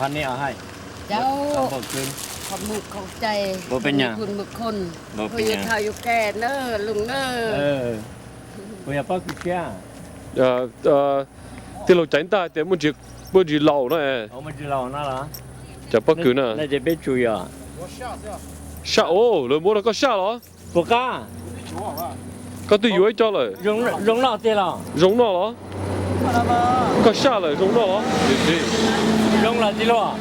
Qhov nej os hais. Cau, qhov mus qhov cai, mus khun mus khun, mus yus thau yus ke na, lug na. Kuv yog pob kws siab. Tij laug Caiv ntaj tias muaj ntsis laus no. Cov pob kws na. Saj os, lawv muab rau koj saj los? Koj twb yuav ib co lawm. Zoo noj los? Koj saj lawm zoo noj los? Zoo los tij laug?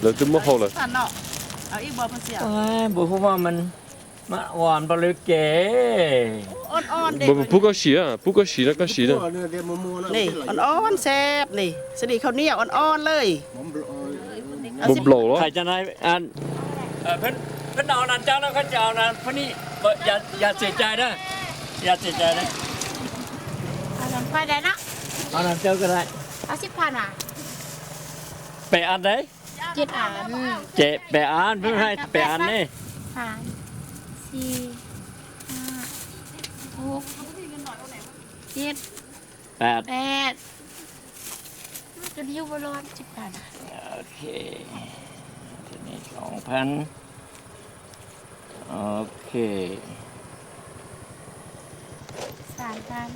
Lawv twb muab hau lawm. Pub koj sim, pub koj sim no koj sim na. Nplaum los? Pem an, ces pem an, peb an ne. Ok, soo phan. Ok. Xas phan.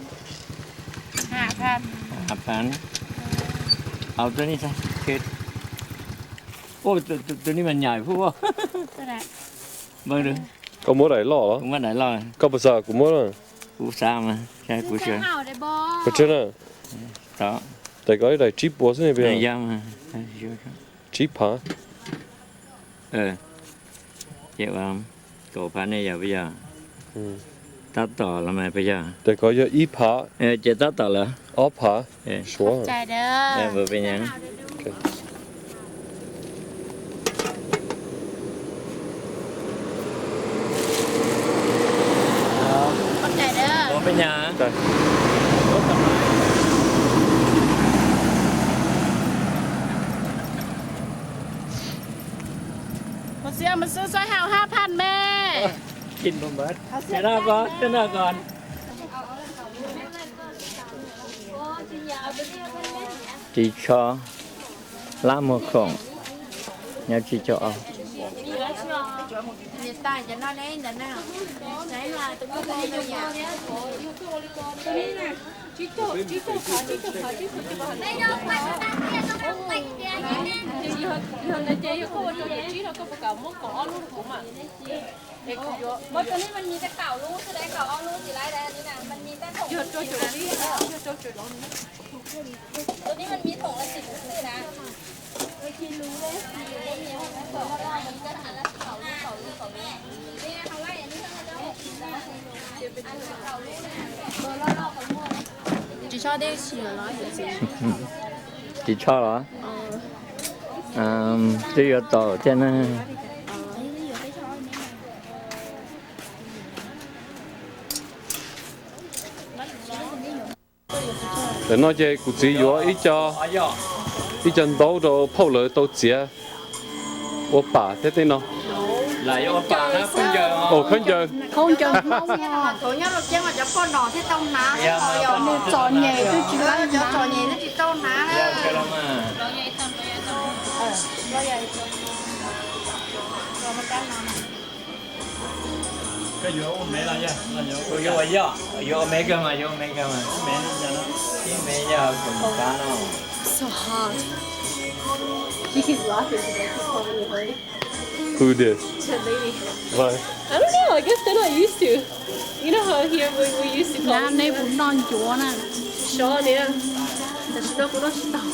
Hab phan. Hab phan. Au, tus ni mas nyais phub. Koj muab daim loj los? Koj puas xav kuv muab? Kuv xav mas, kuv xav. Kuv tseg na. Tais ko ib daim tsib puas xwb ne puas yog? Tsib phav. Ces ua kaum phav ne yog puas yog? Tab tom los mas puas yog? Tais ko yog ib phav. Ces tab tom lawm. Ob phav. Suav. Mus xwb, mus xwb, xob hau hab phan me. Ris tsho lab muag khoom, nyob tsib caug ob. Ris tsho los? Twb yuav tau thiab na. Ntawm no ces kuv txiv yuav ib co ntaub rau phauj lawv tau txiav ua pam thiab tej no. Khaub ncaws. Nws txom nyem twb tsis laib hnav. Yuav ua me kawg mas, yuav ua me kawg mas. Ib me yog kaum phav no. Who this? Why? I don't know. I guess they're not used to. You know how here we, we used to call. Neb puas noj ncuav na? Sov ni, tam sim no kuv noj tsis tau.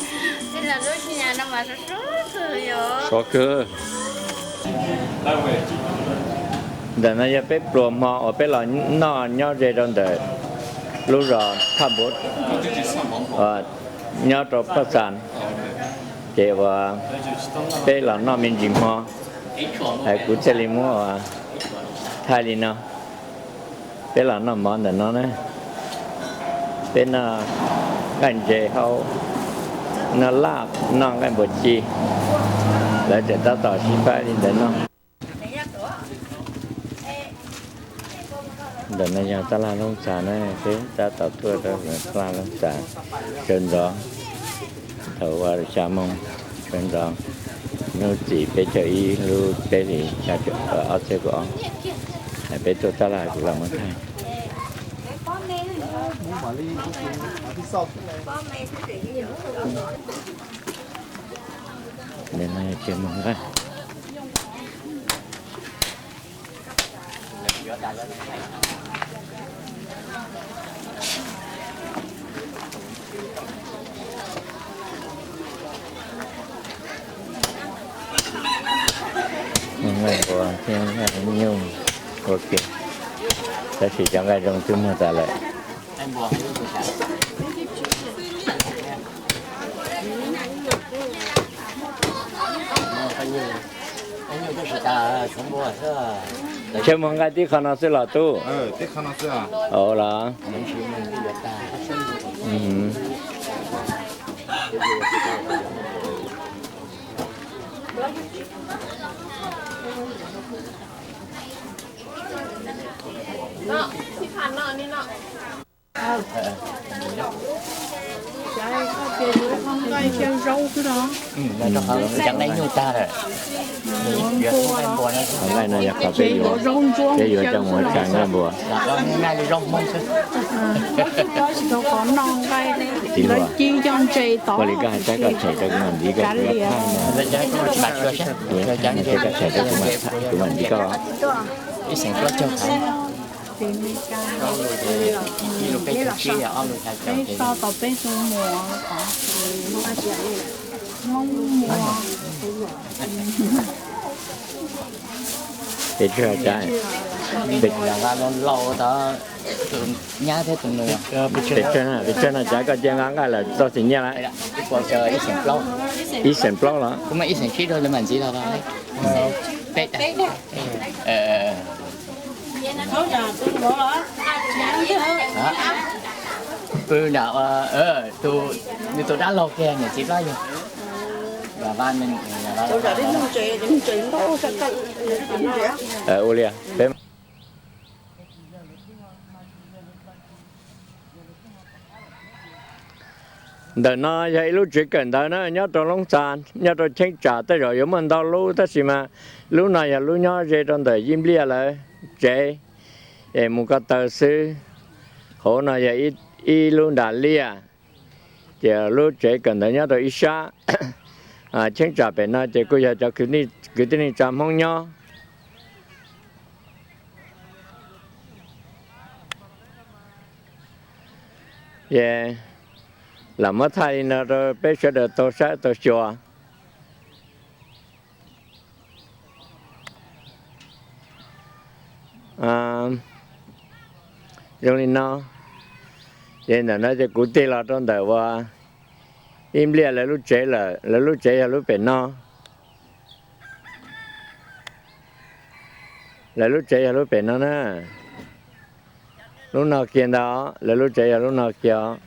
Sov kawg. Ntawm no yog peb pluas hmo uas peb los noj nyob ze rau ntawm lub zos Thaj Npuv, nyob rau Paj Xas. Ces uas peb los noj me ntsis hmo, es kuv thiaj li muab uas thaij li no. Peb los noj mov ntawm no na. Peb noj nqaij ntses hauv, noj laj, noj nqaij npua ci. Lawv tseem tab tom sib faib li ntawd no. Ntawm no yog tab laj Loob Txas na, peb tab tom tuaj rau tab laj Loob Txas sawv ntxov, thaum ua xya moo sawv ntxov, hnub txim peb caug ib lub peb hlis ob txhiab kaum ob, peb tuaj tab laj kuv los muab thaij. Nqaij npua thiab nqaij nyuj ua ke, tab sis cov nqaij zoo twb muag tas lawm. Tsheb muag nqaij tib qho no xwb los tub? Ua los. Nqaij no yog qhov peb yuav, peb yuav coj mus ua tshais nqaij npua. Ua li koj hais, saib koj tshem rau kuv mam ntxiv koj, kuv mam thaij. Saib koj tshem rau kuv mam ntxiv koj. Peb so tau peb tus muam, Hmoob muam. Peb tsawg, peb nyab thiab tus nus. Peb tsawg, peb tsawg no, cav koj cia nqa nqaij lawm txog xim nyiaj lawm? Ib xeem plaub los? Pw nram, nws tus dab laug kiag niam txiv plab yug. Ua li peb Ntawm no yog ib lub tsev kawm ntawv na, nyob rau Loob Txas, nyob rau Cheeb Tsam, tej zaum yuav muaj ntau lub, tab sis mas lub no yog lub nyob ze rau ntawm Yij Npliaj lawv tsev, es mus ko taw xwb. Hauv no yog ib lub nram liaj, ces lub tsev kawm ntawv nyob rau ib sab. Cheeb Tsam pem no ces kuj yog cov kwv tij neej tsa Hmoob nyob. Ces lam muab thaij li no rau peb sawv daws tau saib tau xyuas. Zoo li no, ces ntawm no ces kuv tig los rau ntawm uas Yij Npliaj lawv lub tsev lawm, lawv lub tsev yog lub pem no. Lawv lub tsev yog lub pem no na. Lub no kiag ntag, lawv lub tsev yog lub no kiag os.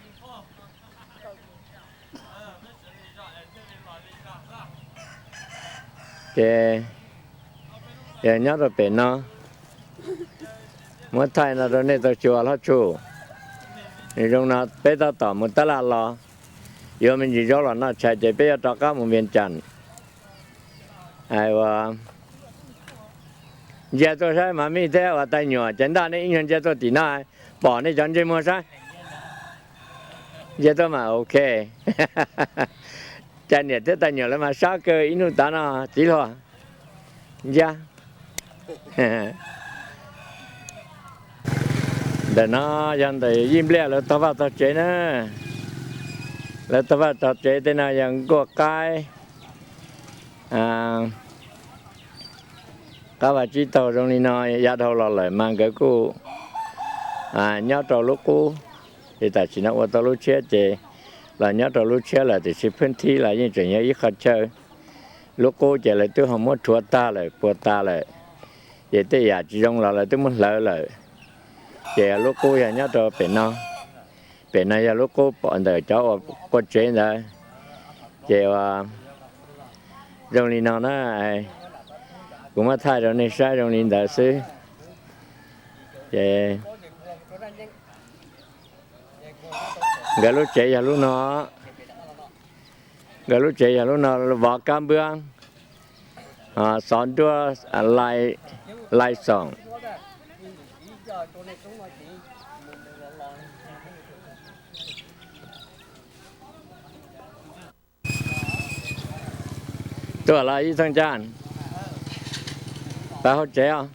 Ces yog nyob rau pem no, muab thaij no rau nej tau xyuas hlob tshum. Nws zoo no peb tab tom mus tab laj los, yuav me ntsis zaub los noj tshais ces peb yuav rov qab mus Vias Cas. Ua ntsia tuaj saib mas mij thiab ua tais nyuam ces ntaj nej ib nyuag ntsia tuaj tim no, pom nej cov ntsej muag saib. Ntsia tuaj mas ok. Cas niam thiab tais nyuam lawv mas sab kawg ib hnub tav no txiv hluas. Ntsia. Ntawm no yog ntawm Yij Npliaj lawv tog vaj tog tsev na. Lawv tog vaj tog tsev tej no yog nkuaj qaib, qab vaj tsib taug zoo li no yav dhau los lawm mas nkawd kuj nyob rau lub qub. Ces tam sim no ua tau lub tshiab ces los nyob rau lub tshiab lawm tiam sis phwb thib los yeej tseem yog ib qho chaw. Lub qub ces lawv twb ho muab rhuav tag lawm, puas tas lawm. Ces tej yam tsis zoo los lawv twb muab hlawv lawm. Ces lub qub yog nyob rau pem no. Pem no yog lub qub pom ntawm cov uas qua tsev ntawd. Ces ua zoo li no na, kuv muab thaij rau nej saib zoo li ntawd xwb. Ces Nkawd lub tsev yog lub no, nkawd lub tsev yog lub no, vov kab npwab, xov nruab, lai xoom. Tuaj los ib txheej caj pas hauv tsev os.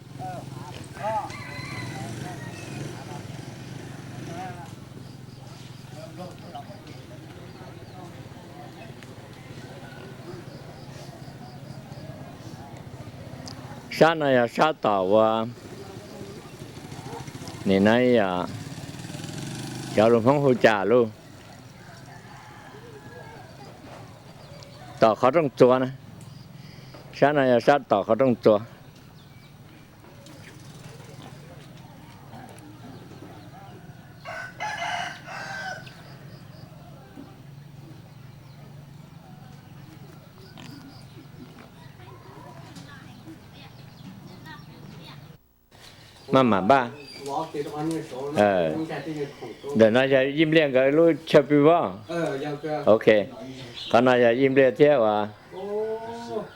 Sab no yog sab tom uas nim no yog cov lus Hmoob hu cas lub tom qhov rooj txuas na. Sab no yog sab tom qhov rooj txuas. Maj mam npaj. Ntawm no yog Yij Npliaj nkawd lub chaw pw pob? Ok. Qhov no yog Yij Npliaj thiab uas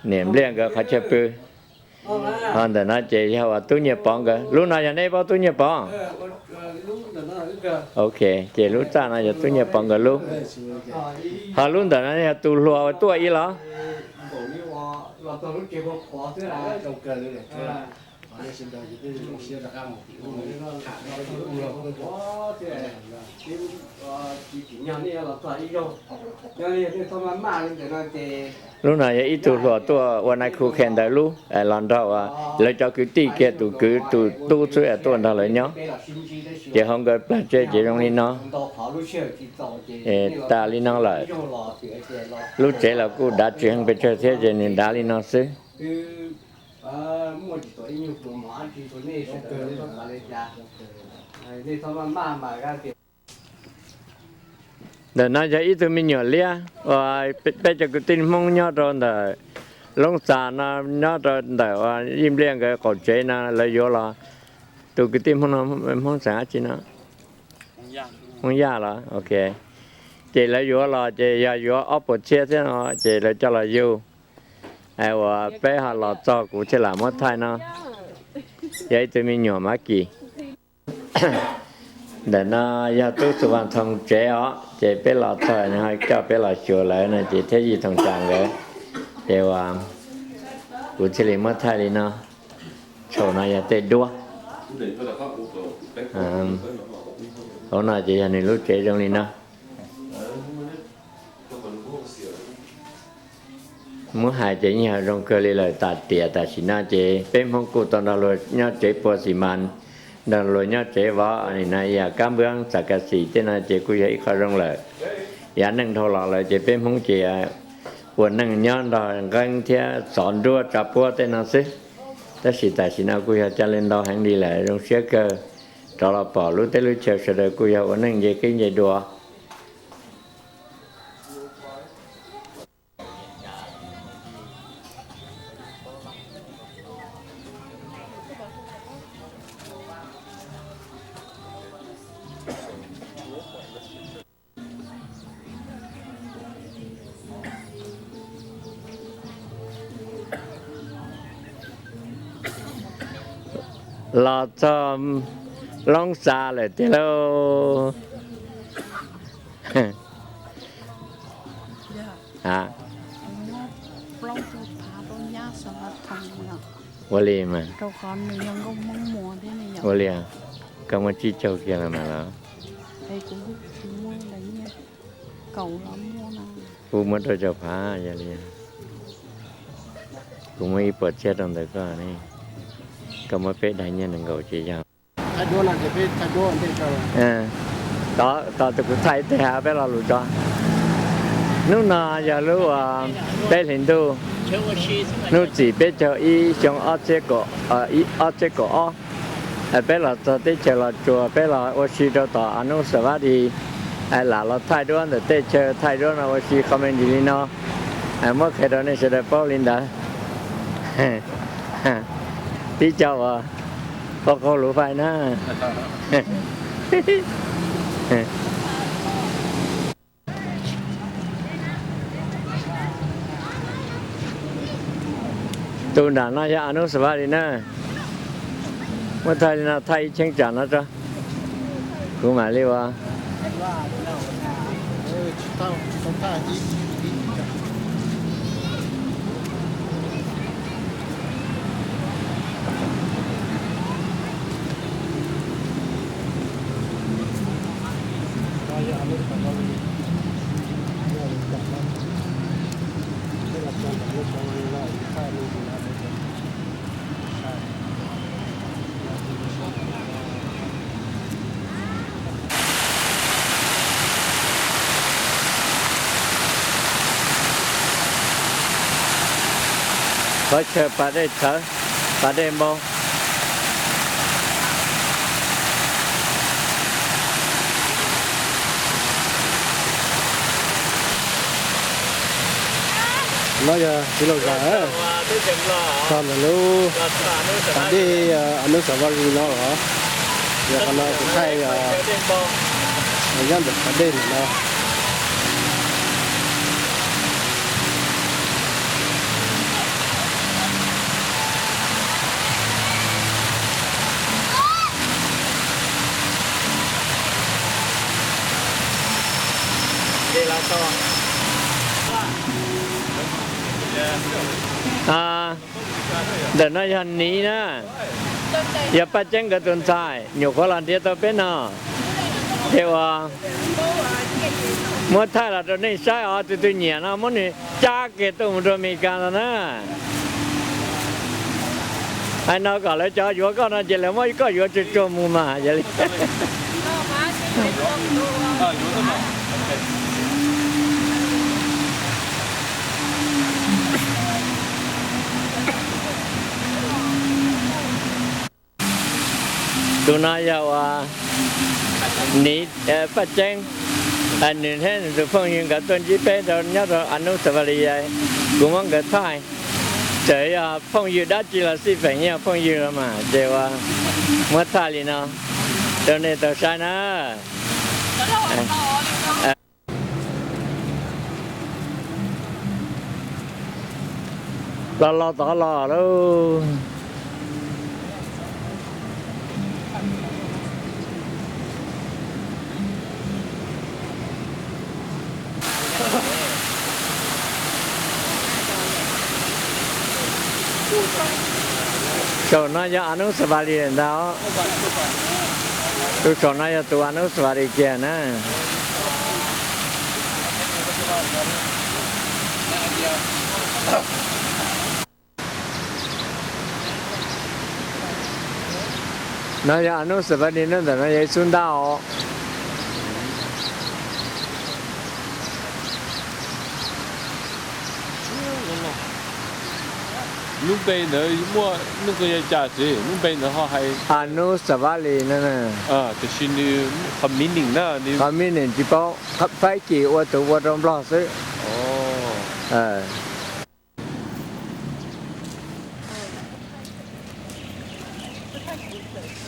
niam Npliaj nkawd qhov chaw pw. Ho ntawm no ces yog uas Tub Nyiaj Pov nkawd. Lub no yog neb pob Tub Nyiaj Pov? Ok, ces lub txaj no yog Tub Nyiaj Pov nkawd lub. Ho lub ntawm no yog tus hluas uas tuaj ib los? Lub no yog ib tug hluas tuaj ua nais khu khe ntawd lub, los nrog uas lawv cov kwv tij kiag tus kwv tus tub xwb tuaj nrog lawv nyob. Ces hauv nkawd plag tsev ces zoo li no. Tas li no lawm. Lub tsev los kuj dav tsis heev pes tsawg thiab ces nws dav li no xwb. Ntawm no yog ib tug me nyuam liab uas peb cov kwv tij Hmoob nyob rau ntawm Loob Xas no, nyob rau ntawm uas Yij Npliaj nkawd qaum tsev no lawv yuav los. Tus kwv tij Hmoob no Hmoob xeem dab tsi no? Hmoob Yaj los? Ok. Ces lawv yuav los ces yog yuav ob puas txhiab thiab no ces lawv coj los yug. Uas peb ho los txog kuv thiaj lam muab thaij no. Yog ib tug me nyuam Mab Kis. Ntawm no yog tub Xu Vaj Thoo tsev os, ces peb los txog nws ho coj peb los xyuas lawv no ces thiab Yij Thoom Tsam nkawd. Ces uas kuv thiaj li muab thaij li no. Saum no yog tej duab. Hauv no ces yog nws lub tsev zoo li no. Muab hais ces yeej yog zoo kawg li lawm, tam tiam tam sim no ces peb Hmoob kuj tau nrog luag nyob tsev pua xis mas, nrog luag nyob tsev vov nim no yam kab npwab txam ka xim tej no ces kuj yog ib qho zoo lawm. Yav neej dhau los lawm ces peb Hmoob ces ua neej nyob nrog nqeeb thiab xov nruab tsav puab tej no xwb. Tab sis tam sim no kuj yog coj li ntau heev li lawm, zoo siab kawg rov los pom lub teb lub chaw sawv daws kuj yog ua neej nce qib nce dua. Los txog Loob Xas lawm tiag lauj. Ua li mas. Ua li, koj muaj tsib caug kiag los mas los. Kuv muab rau cov phav yog li. Kuv muab ib puas txhiab rau ntawm koj ne. Koj muab peb daim nyiaj nees nkaum ces yog. Tos tus kuv thaij ib teg hav peb lo lus tso. Hnub no yog lub peb hlis ntuj, hnub txim peb caug ib xyoo ob txhiab kaum ob. Peb los txog teb chaws Los Tsuas, peb los ua si rau tom Anub Xas Vas Dis. Lam los thaij duab ntawm teb chaws, thaij duab no ua si qho me ntsis li no, muab qhia rau nej sawv daws paub li ntawd. Tib co uas qaug qaug lus fais na. Tus nram no yog Anusawari na. Muab thaij li no, thaij ib cheeb tsam no tso, kuv mam li ua. Qhov chaw pas dej txhawv, pas dej npau. No yog txiv laus zam, txog ntawm lub pas dej Anusawari no los, yog qhov no kuv thaij nyob ntawm pas dej ntawm no. Ntawm no yog Niv na, yog Paj Ceeb nkawd tus ntxhais nyuam qhuav los nrhiav tau peb no. Ces uas muab thaij los rau nej saib os, tus twg nyiam no muab nws cab kiag tuaj mus rau Amelikas ntag na. Hais no kom lawv cov yuav koj no ces lawv muab koj yuav tsuag tsuag mus mas yog li. Tus no yog uas Niv, Paj Ceeb, nws thiab nws tus phooj ywg nkawd tuaj ntsib peb rau nyob rau Anusawari. Kuv muab nkawd thaij, txawm yog phooj ywg dab tsi los xij peem yog phooj ywg los mas ces uas muab thaij li no rau nej tau saib na. Los los tod los lauj. Saum no yog Anusawari ntag. Tus saum no yog tus Anusawari kiag na. No yog Anusawari na, ntawm no yog ib xub ntaj os. Lub npe ntawd muaj nuj nqi li cas txiv? Lub npe ntawd ho hais Anusawari no. Tiam sis nws qhov meaning na, qhov meaning tsis paub, Fab Kis ua tus ua rau Nplog xwb.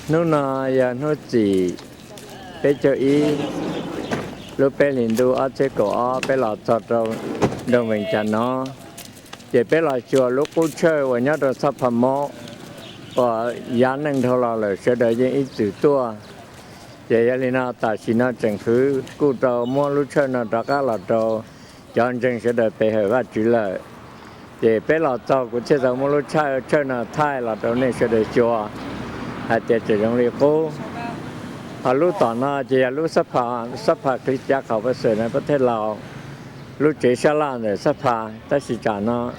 Hnub no yog hnub txim peb caug ib lub peb hlis ntuj ob txhiab kaum ob, peb los txog rau nroog Vees Cas no, ces peb los xyuas lub qub tshawj uas nyob rau Xab Pha Mob uas yav neej dhau los lawm sawv daws yeej ib txwm tuaj. Ces yog li no tam sim no tseem hwv kuj tau muab lub tshawj no rov qab los rau cov ntseeg sawv daws pe hawm Vajtswv lawm. Ces peb los txog kuv thiaj tau muab lub tshawj no thaij los rau nej sawv daws xyuas hais tias tseem zoo li qub. Ho lub tom no ces yog lub Xab Pha Klis Cas Khaum Pas Xwm na, pab thej laus, lub tsev sab laj ntawm Xab Pha, tab sis tsam no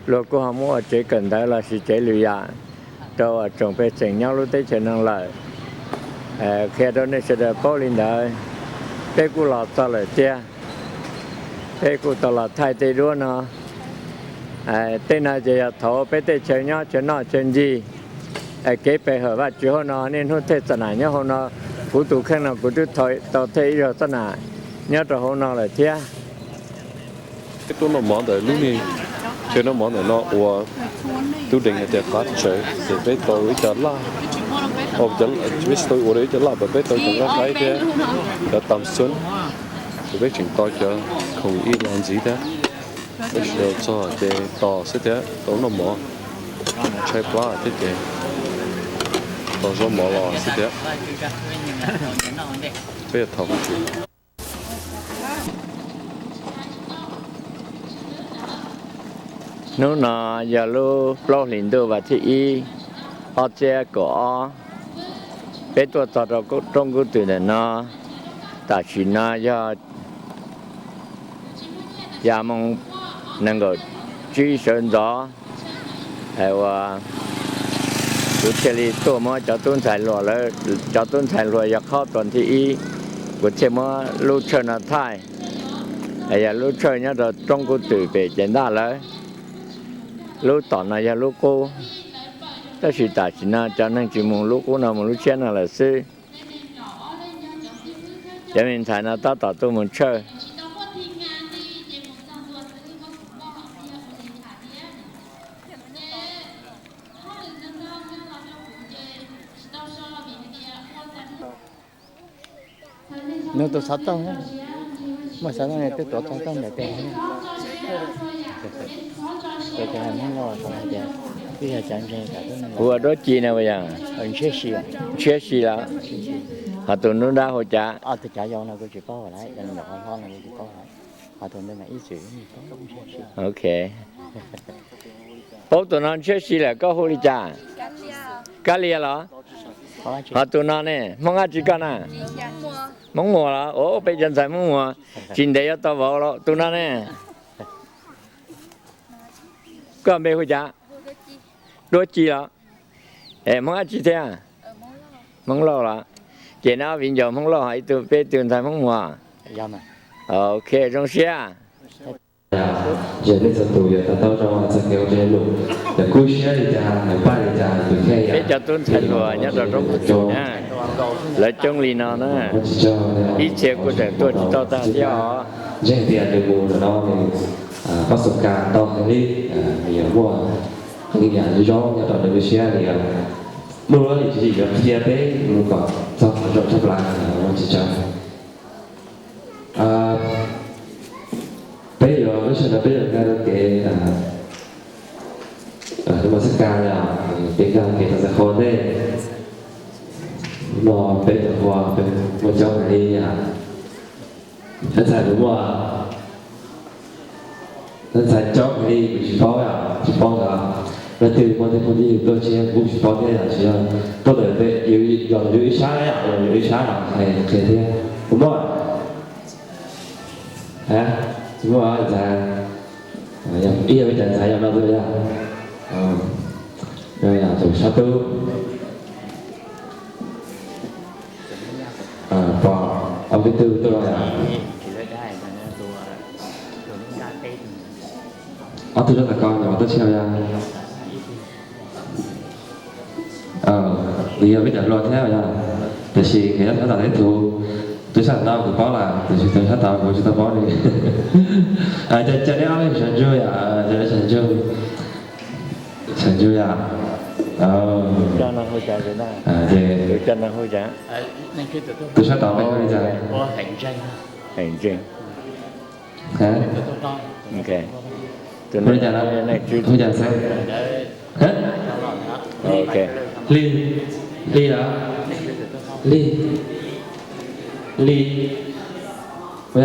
luag kuj ho muab ua tsev kawm ntawv los sis tsev lwm yam rau tsoom pej xeem nyob lub teb chaws no lawm. Qhia rau nej sawv daws paub li ntawd, peb kuj los txog lawm tiag. Peb kuj tau los thaij tej duab no. Tej no ces yog thaum peb tej chaw nyob chaw noj chaw ncig, kev pe hawm Vajtswv hauv no, niaj hnub thej xa nam nyob hauv no. Kuv tus kheej no kuv twb tau thej ib zaug xa nam nyob rau hauv no lawm thiab. Peb tuaj noj mov ntawm lub niag chaw noj mov ntawm no uas tub deev hais tias qab tsawv, ces peb tau ib co laj, peb tsis tau ua ib co laj, peb tau cov nqaij qaib thiab cov tam xub, ces peb tseem tau cov khoom ib los ntxiv thiab. Peb sawv daws txog ces tos xwb thiab tau noj mov. Tshaib plab thiab ces tau zaub mov los xwb thiab. Peb yuav thaum Hnub no yog lub plaub hlis ntuj vas thib ib, ob txhiab kaum ob, peb tuaj txog rau roob Kub Twm ntawm no. Tam sim no yog xya moos nees nkaum tsib sawv ntxov, es uas kuv thiaj li tuaj muab cov tub ntxhais hluas lawv, cov tub ntxhais hluas yog qhov tuas thib ib, kuv thiaj muab lub tshawj no thaij. Yog lub tshawj nyob rau roob Kub Twm pem ces ntaj lawv. Lub tom no yog lub qub, tab sis tam sim no cov neeg tsis mus lub qub no, mus lub tshiab no lawm xwb. Cov me ntxhais no tab tom tuaj mus tshawj. Nws tus xov tooj, muaj xov tooj twb tuav koj koj ntawm tes. Tus tus Hmoob Lauj hais tias twb yog cov ntseeg, kuv ua duab ci na, ua yog ntshiab si, ntshiab si lawm. Ho tus nruab nrab hu cas? Tus cav yau no kuv tsis paub lawm, cov nyuam qhuav hlob no kuv tsis paub lawm. Ho tus ntawd mas ib txwm, ok. Paub tus no ntshiab si lawm, koj hu li cas? Kab Lias los? Ho tus no ne, Hmoob dab tsi koj na? Hmoob Muas los? Ua peb cov ntxhais Hmoob Muas, tsis ntev yuav tau vauv los. Tus no ne, koj npe hu cas? Duab Ci los? Es Hmoob dab tsi thiab? Hmoob Lauj los? Ces neb ob viv ncaus Hmoob Lauj ho ib tug, peb tug ntxhais Hmoob Muas. Ok, zoo siab. Ces nej txhua tus yuav to taub zoo txog kev ua ntsej lus, yog kub siab li cas, nws paj li cas, tus kheej yom. Peb cov tub ntxhais hluas nyob rau roob Kub Twm na, lawv coob li no na, ib txhia kuj tseem tuaj tsis tau tag thiab os. Ntseeg tias nws mus ntawm no nws pab xu kas tau heev li, nws yuav muaj qee yam zoo nyob rau nws lub siab li. Muaj lub hauj lwm tsis tsim yuav qhia peb mus kom txog qhov zoo tshaj plaws, ua tsis tsawg. Peb yuav, lub sij hawm no peb yuav nkag rau kev tus mos xab kas yom, peb nkag kev txog txais qhua ntej. No peb txais qhua, peb muaj coob heev li yom. Peb txais kuv muaj, peb txais coob heev li, kuv tsis paub yom, tsis paub ntawd. Leej twg muaj tej phooj ywg tuaj tshiab kuv tsis paub thiab, yog tsis yog tuaj ntawm peb yus, yog yus ib sab yom, yog yus ib sab los qhia thiab. Kuv muaj, tsis muaj ntxhais, ib yam li cas ntxhais yog no xwb yom. Tus sab tub, pom ob peb tug tuaj los yom. Ob tug nyob tom ko no tuaj tshiab yom. Nws yog peb cov hluas thiab yom, tiam sis nkawd nyob sab tom teb tus, tus sab tom no kuv paub lawm, tiam sis tus sab tod kuv tsis tau paub li. Ces neb ob leeg sawv ntsug yom, sawv ntsug, sawv ntsug yom. Ces tus sab tod npe hu li cas? Hu li cas no? Hu li cas xwb? Hli, Hli los? Hli, Hli, Hli, Hli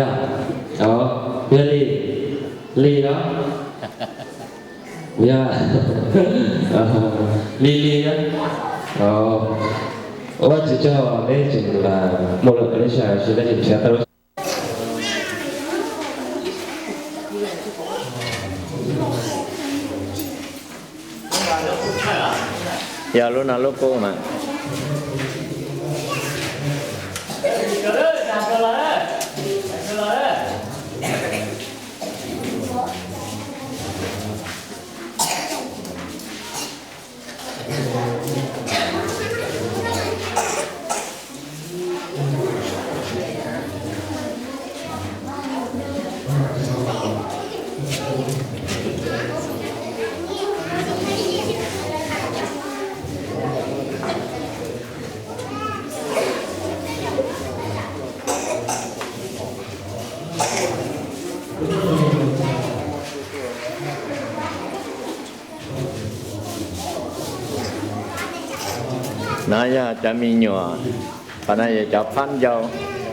los? Hli, Hli, Hli. Ua tsis tsaug, neb tseem muaj lus neb sawv, neb tseem nrhiav tau lub Yog lub no lub qub mas. No yog cov me nyuam, qhov no yog cov phab ncau,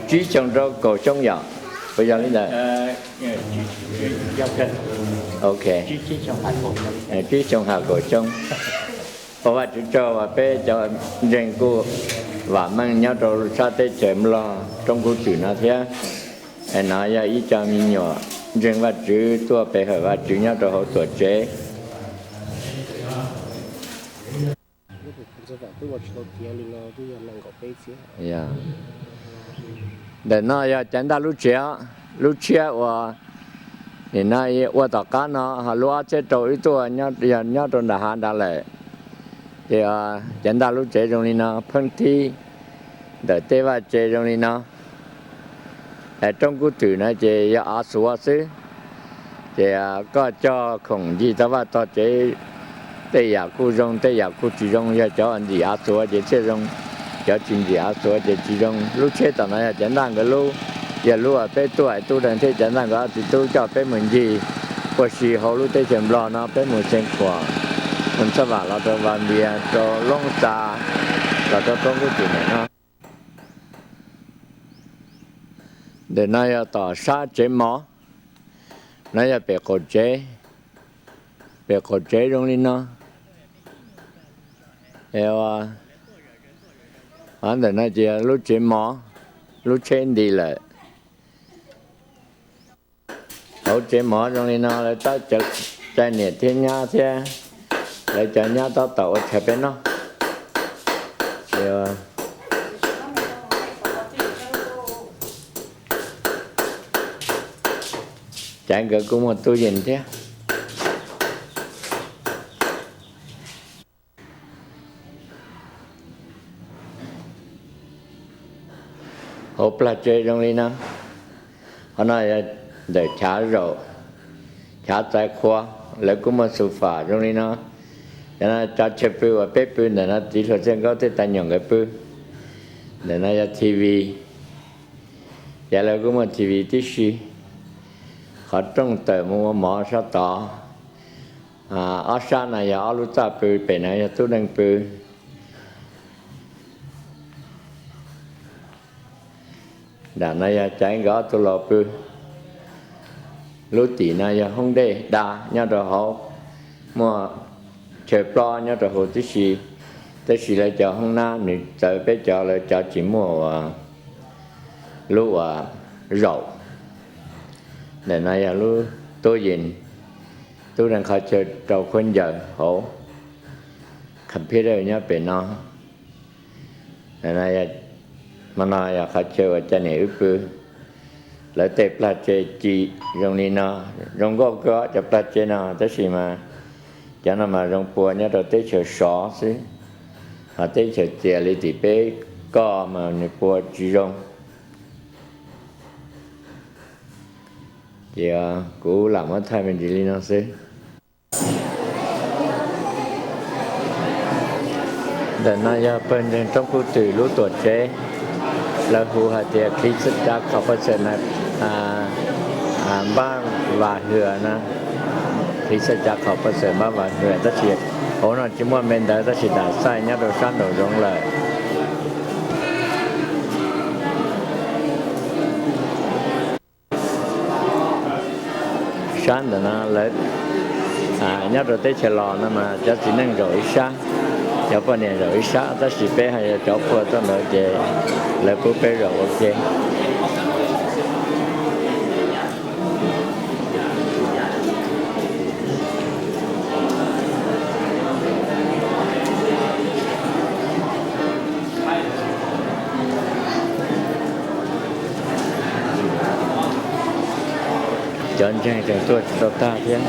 tsib xyoo rau kaum xyoo yom, puas yog li ntawd? Ok, tsib xyoo hais kaum xyoo. Ua Vajtswv tsaug uas peb cov ntseeg kuj vam meej nyob rau sab teb chaws Nplog roob kub twm no thiab. No yog ib co me nyuam ntseeg Vajtswv tuaj pe hawm Vajtswv nyob rau hauv tuam tsev. Ntawm no yog Caiv Ntaj lub tsev, lub tshiab uas nim no ua tom qab no, ho lub ob txhiab rau wb tuaj yog nyob rau nram hav nrad lawm. Ces Caiv Ntaj lub tsev zoo li no, pheeb tib ntawm tej vaj tse zoo li no. Roob kub twm no ces yog av xuav xwb. Ces koj cog khoom ncig tau vaj tog tsev, tej yam kuj zoo tej yam kuj tsis zoo, yog cov ntxim av xuav ces thiaj zoo, cov tsis ntxim av xuav ces tsis zoo. Lub tsheb tom no yog Caiv Ntaj nkawd lub, yog lub uas peb tuaj, Tub Deeg thiab Caiv Ntaj nkawd ob txiv tub coj peb mus ncig ua si hauv lub teb chaws Nplog no, peb mus Xeev Khuam, mus Txhaj Vam los rau Vas Npias, rau Loob Xa, los rau roob kub twm ntawm no. Ntawm no yog tom sab tsev mov, no yog pem qaum tsev, pem qaum tsev zoo li no. Ntawm no ces lub tsev mov, lub tsheb nti lawm. Hauv tsev mov zoo li no, lawv tab cai niam thiab nyab thiab, lawv cov nyab tab tom ua chaw peb noj. Caiv nkawd kuj muaj tub yees thiab. Hauv plag tsev zoo li no, qhov no yog ntawm chav zaum, chav txais qhua, lawv kuj muaj xu fam zoo li no. Cov no cov chaw pw uas peb pw ntawm no, txiv hluas Txhiaj Nkaub thiab tais nyuam nkawd pw. Ntawm no yog T V, ces lawv kuj muaj T V tib si. Qhov rooj tawm mus ua mov sab tod. Ob sab no yog ob lub txaj pw, pem no yog Tub Deeg pw. Nram no yog Caiv nkawd ob tug laus pw. Lub tim no yog hoob dej da nyob rau hauv, muaj chaw plob nyob rau hauv tib si, tab sis lawv cov hoob nab nws txawv, peb cov lawv cov tsis muaj ua lub uas zaum. Ntawm no yog lub tub yees, Tub Deeg qhov chaw rau khaub ncaws hauv, computer nyob pem no. Hmo no yog qhov chaw uas cov niam wb pw. Lawv tej plag tsev ci zoo li no, zoo nkauj kawg cov plag tsev no, tab sis mas cov no mas zoo pua nyob rau teb chaws sov xwb, ho teb chaws txias li tim peb koj mas nws pua tsis zoo. Ces kuv lam muab thaij me ntsis li no xwb. Ntawm no yog pawg ntseeg roob kub twm lub tuam tsev, lawv hu hais tias Kheev Xaj Cab Khaum Paj Xawm Npaj Vas Hwm na. Kheev Xaj Cab Khaum Paj Xawm Npaj Vas Hwm, tab sis hauv no tsis muaj me ntawv, tab sis dam xaij nyob rau sab nraum zoov lawm. Sab ntawm no lawv nyob rau teb chaws los no mas cov txiv neej zaum ib sab, cov poj niam zaum ib sab, tab sis peb hais yog cov phuaj tuaj ntawd ces lawv pub peb zaum ua ke. Cov ntseeg tseem tuaj tsis tau tag thiab.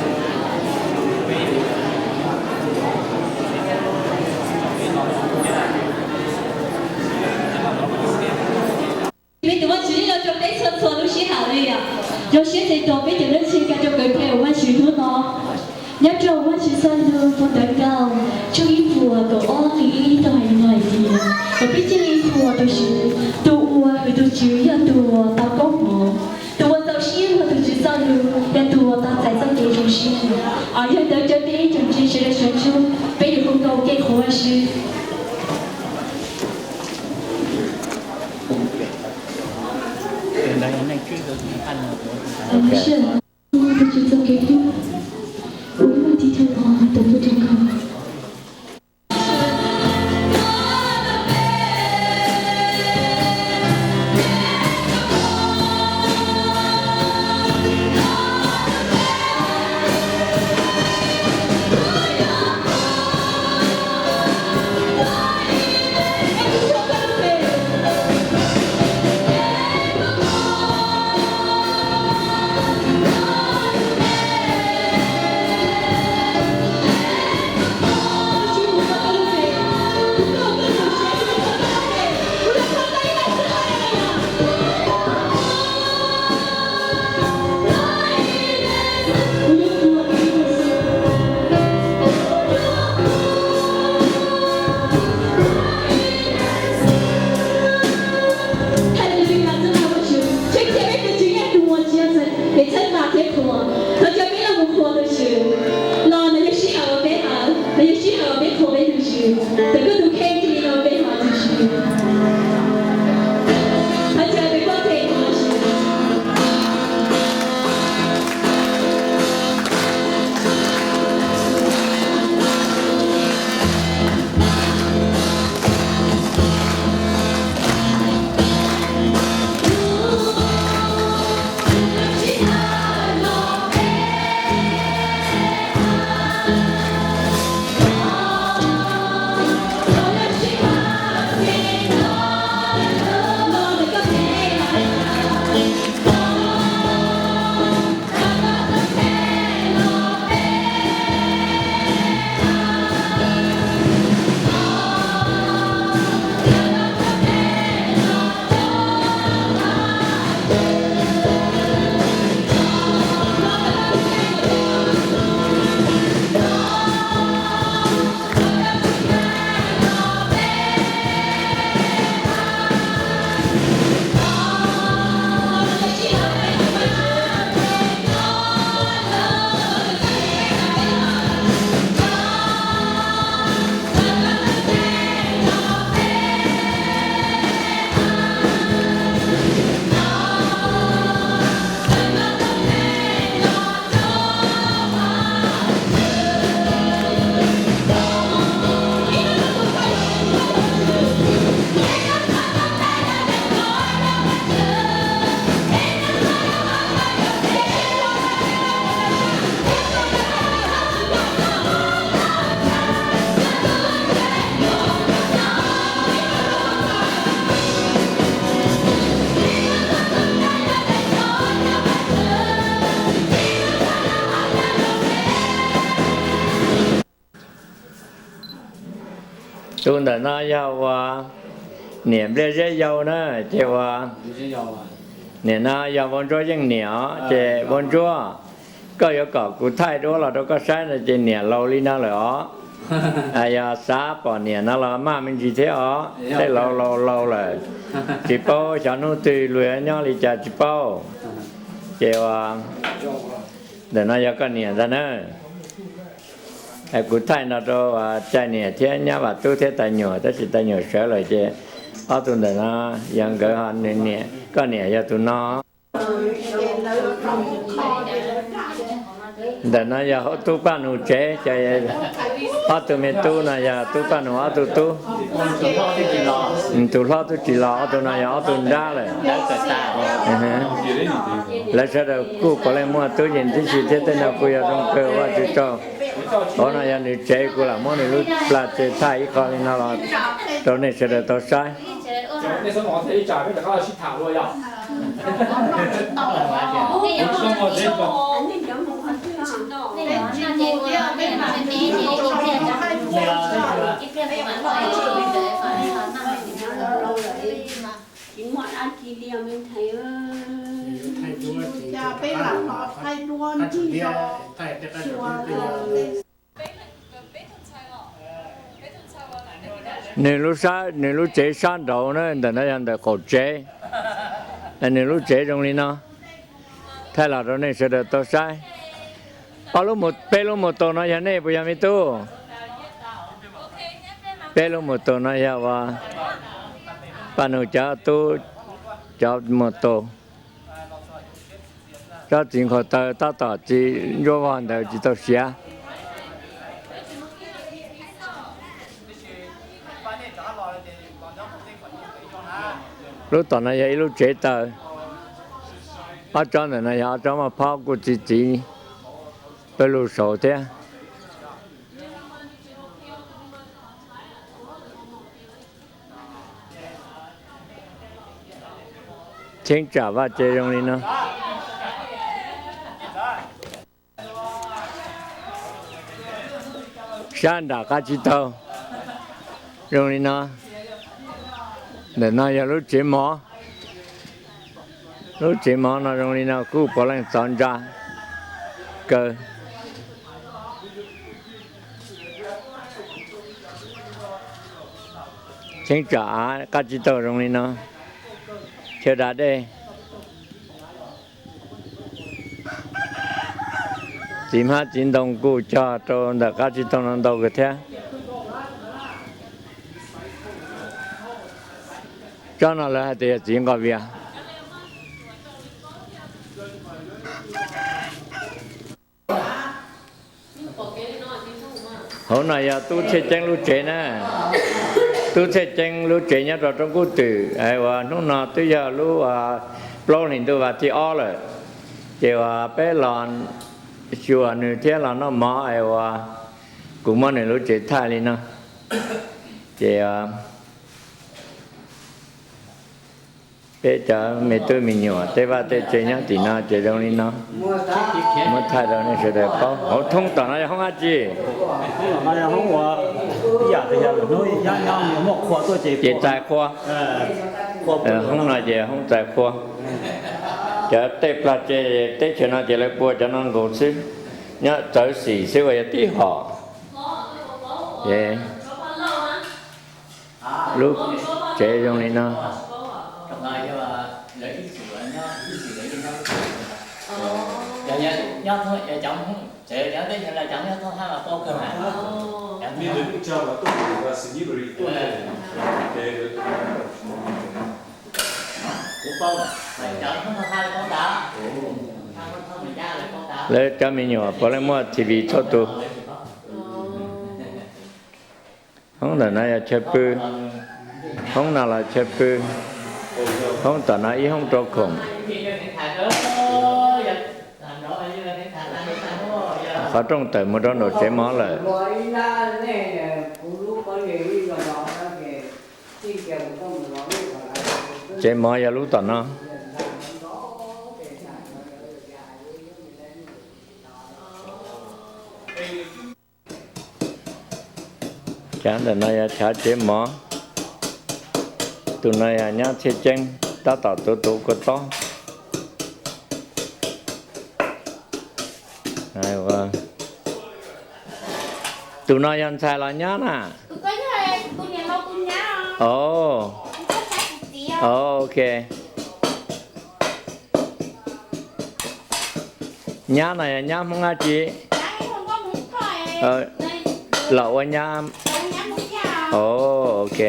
Peb tus Vajtswv yeej los rau peb txhua txhua lub sij hawm li yom. Zoo siab tes tos peb cov neeg tshee ka rau kev phem uas Vajtswv hnub no. Nyob rau Vajtswv txoj lus phau ntawv Nkaus tshooj ib puas kaum ob nqe ib tau hais li no hais tias, kom peb cia li qhuas tus Tswv, tus uas hwm tus Tswv yog tus uas tau koob hmoov, tus uas txaus siab mloog tus Tswv txoj lus, yog tus uas tau txais txoj kev zoo siab. Yog li ntawd caw peb tsoom ntseeg sawv daws sawv ntsug, peb yuav koob nkaus kev qhuas Vajtswv. Ok. Tus tsis txog kev hlub, ua ib tib thawj los tus hlub rau koj. Thov caw peb los mus qhuas tus Tswv, los nws yog sij hawm uas peb hlub, nws yog sij hawm uas peb qhuas peb tus Tswv, thaum koj tus kheej cia li los peb hlub tus Tswv. Thov caw peb koj kheej hlub tus Tswv. Tus ntawm no yog uas niam Npliaj Zeb yau na, ces uas niam no yog Vauv Ntsuab yeej niam os, ces Vauv Ntsuab, koj yuav kom kuv thaij duab los rau koj saib no ces niam laus li no lawm os. Yog xav pom niam no los maj me ntsis thiab os, tej laus laus laus lawm, tsis paub xyov hnub twg luag nyob li cas tsis paub. Ces uas ntawm no yog koj niam ntag na. Kuv thaij no rau uas Cai niam thiab nyab Vam Tub thiab tais nyuam, tab sis tais nyuam sawv lawm ces ob tug ntawm no yog nkawd ho, koj niam yog tus no. Ntawm no yog tub Paj Nus tsev, ces ob tug me tub no yog tub Paj Nus ob tug tub. Tus hlob tub tsis los, ob tug no yog ob tug nrab lawm. Lawv sawv daws kuj puav leej muaj tub yees tib si thiab, tej no kuj yog zoo kawg, Vajtswv tsaug. Qhov no yog nws tsev, kuv lam muab nws lub plag tsev thaij ib qho li no los rau nej sawv daws tau saib. Nws lub sab, nws lub tsev sab nraud na, ntawm no yog ntawm qaum tsev. Nws lub tsev zoo li no, thaij los rau nej sawv daws tau saib. Ob lub, peb lub mus tus no yog nej puas yog me tub? Peb lub mus tus no yog uas Paj Nus cov tub cov mus tus. Tsob txiv nqhuav taw tab tom txiv ntsuab vog ntawd tsis tau siav. Lub tom no yog ib lub tsev taws. Ob tsob ntawm no yog ob tsob maj phob kuj txiv txiv pawg lug saud thiab. Cheeb tsam vaj tse zoo li no. Sab nram qab tsib taug zoo li no. Ntawm no yog lub tsev mov. Lub tsev mov no zoo li no kuj puav leej txaus ntsa kawg. Cheeb tsam av qab tsib taug zoo li no. Chaw da dej. Txiv hmab txiv ntoo kuj cog rau ntawm qab tsib taug no ntau kawg thiab. Tsob no lawv hais tias yog txiv nqos vias. Hauv no yog tub Txhiaj Ceeb lub tsev na. Tub Txhiaj Ceeb lub tsev nyob rau roob kub twm es uas hnub no twb yog lub plaub hlis ntuj vas thib ob lawm. Ces uas peb los xyuas nws thiab los noj mov es uas kuv muab nws lub tsev thaij li no. Ces peb cov me tub me nyuam tej vaj tej tsev nyob tim no ces zoo li no. Muab thaij rau nej sawv daws paub. Hauv thoob tom no yog hoob dab tsi? Ces txais qhua. Hoob no ces hoob txais qhua. Cov tej plag tsev teb chaws no ces lawv pua cov no nkaus xwb, nyob txawv xim xwb uas yog tib hom. Lub tsev zoo li no. Lawv cov me nyuam puav leej muaj T V txhua tus. Hoob ntawm no yog chaw pw. Hoob no los chaw pw. Hoob tom no ib hoob rau khoom. Qhov rooj tawm mus rau nraum tsev mov lawm. Tsev mov yog lub tom no. Chav ntawm no yog chav tsev mov. Tus no yog nyab Txhiaj Ceeb tab tom tuav tus kua tob. Tus no yog ntxhais los nyab na? Ok. Nyab no yog nyab Hmoob dab tsi? Los ua nyab. Ok.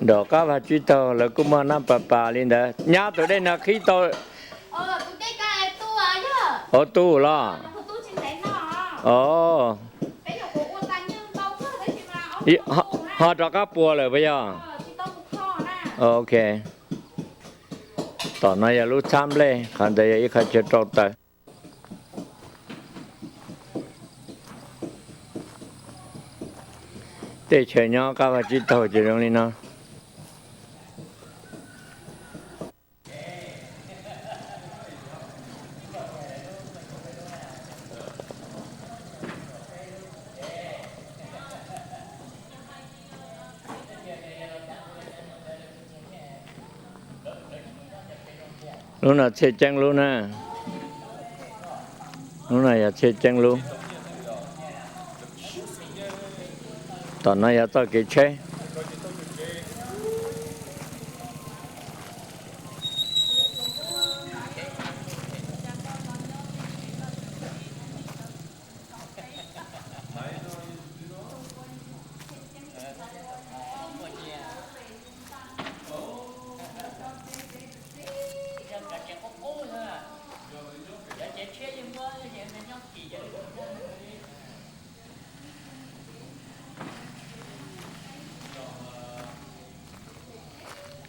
Nram qab vaj tsib taug lawv kuj muaj nab pas pas li ntawd. Nyab tus dej no qhib tau. Ua tu los? Ho rov qab pua lawm puas yog? Ok. Tom no yog lub txhab nplej, qhov ntawd yog ib qhov chaw rau taws. Tej chaw nyob qab vaj tsib taug ces zoo li no. Lub no Txhiaj Ceeb lub na. Lub no yog Txhiaj Ceeb lub. Tom no yog txoj kev tsheb.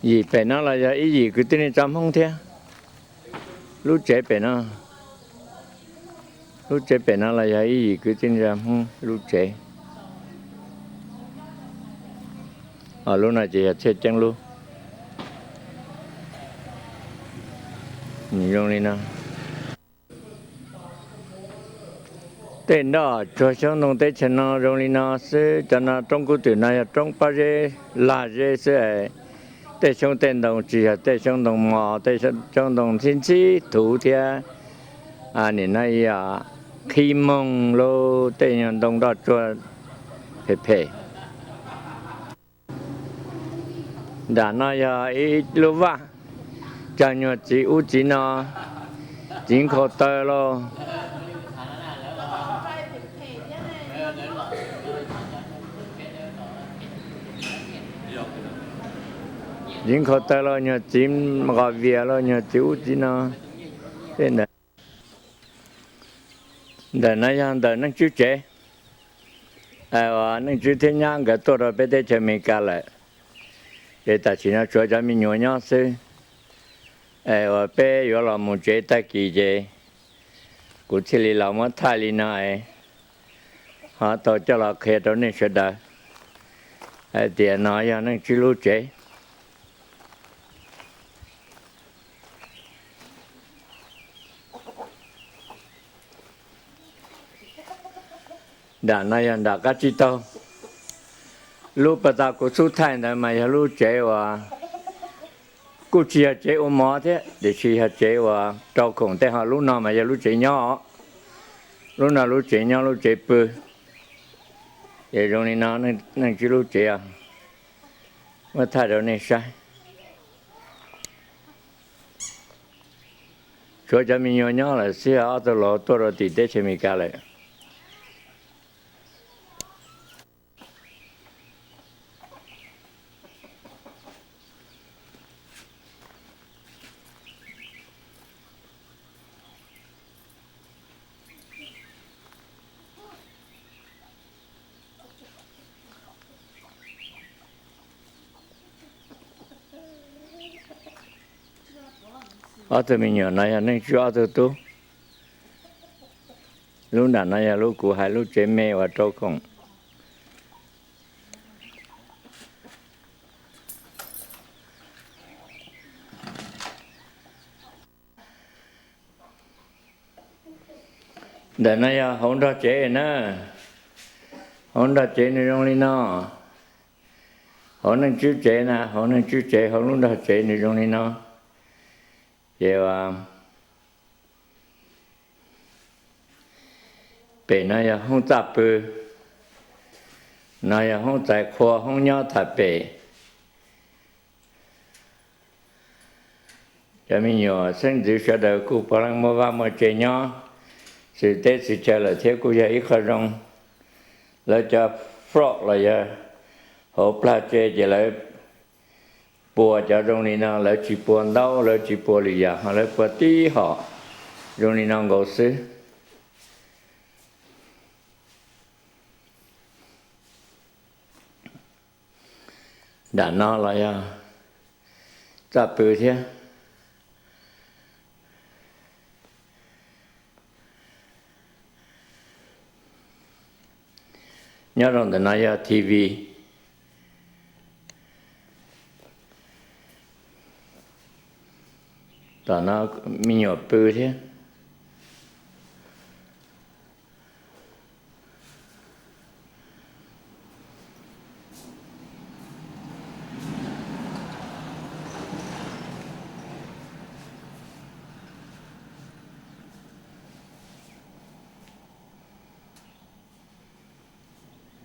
Yim pem no los yog ib yim kwv tij neej tsa Hmoob thiab. Lub tsev pem no, lub tsev pem no los yog ib yim kwv tij neej tsa Hmoob lub tsev. Lub no ces yog Txhiaj Ceeb lub. Nws zoo li no. Tej nroj tsuag xyoob ntoo teb chaws no zoo li no xwb, cov no roob kub twm no yog roob pob zeb lag zeb xwb. Tej xyoob tej ntoo tsis yog tej xyoob ntoo mos, tej xyoob ntoo ntxhib ntxhib thuv thiab. Nim no yog qhib moog lub tej nyuag ntoo nroj tsuag phem phem. Nram no yog ib lub vaj, cog nyuag txiv ub txiv no, txiv nkhaus taw lauj. Txiv nkhaus taw lauj, nyuag txiv qos vias lauj, nyuag txiv ub txiv no. Ntawm no yog ntawm Neej Tswb tsev. Uas Neej Tswb thiab nyab nkawd tuaj rau peb teb chaws Amelikas lawm, ces tam sim no tshuav cov me nyuam nyob xwb. Es uas peb yuav los mus tsev tag kis ces kuv thiaj li los muab thaij li no es ho tau coj los qhia rau nej sawv daws hais tias no yog Neej Tswb lub tsev. Nram no yog nram qab tsib taug. Lub pas tas kuv xub thaij ntawd mas yog lub tsev uas kuj tsis yog tsev ua mov thiab, tiam sis yog tsev uas rau khoom tej, ho lub no mas yog lub tsev nyob. Lub no lub tsev nyob lub tsev pw. Ces zoo li no, Neej Tswb lub tsev os, muab thaij rau nej saib. Tshuav cov me nyuam nyob lawm xwb, ob tug laus tuaj rau tim teb chaws Amelikas lawm. Ob tug me nyuam no yog Neej Tswb ob tug tub. Lub nram no yog lub kuv hais lub tsev me uas rau khoom. Ntawm no yog hauv nrog tsev na. Hauv nrog tsev nws zoo li no. Hauv Neej Tswb tsev na, hauv Neej Tswb tsev, hauv lub nrog tsev nws zoo li no. Ces pem no yog hoob txaj pw, no yog hoob txais qhua, hoob nyob tham pem. Cov me nyuam xeeb ntxwv sawv daws kuj puav leej muaj vaj muaj tse nyob xwm teb xwm chaw lawm thiab kuj yog ib qho zoo. Lawv cov frog los yog hauv plag tse ces lawv pua cov zoo li no, lawv tsis pua ntaub, lawv tsis pua lwm yam, ho lawv pua tib hom zoo li no nkaus xwb. Nram no los yog txaj pw thiab. Nyob rau ntawm no yog T V. Tom no me nyuam pw thiab.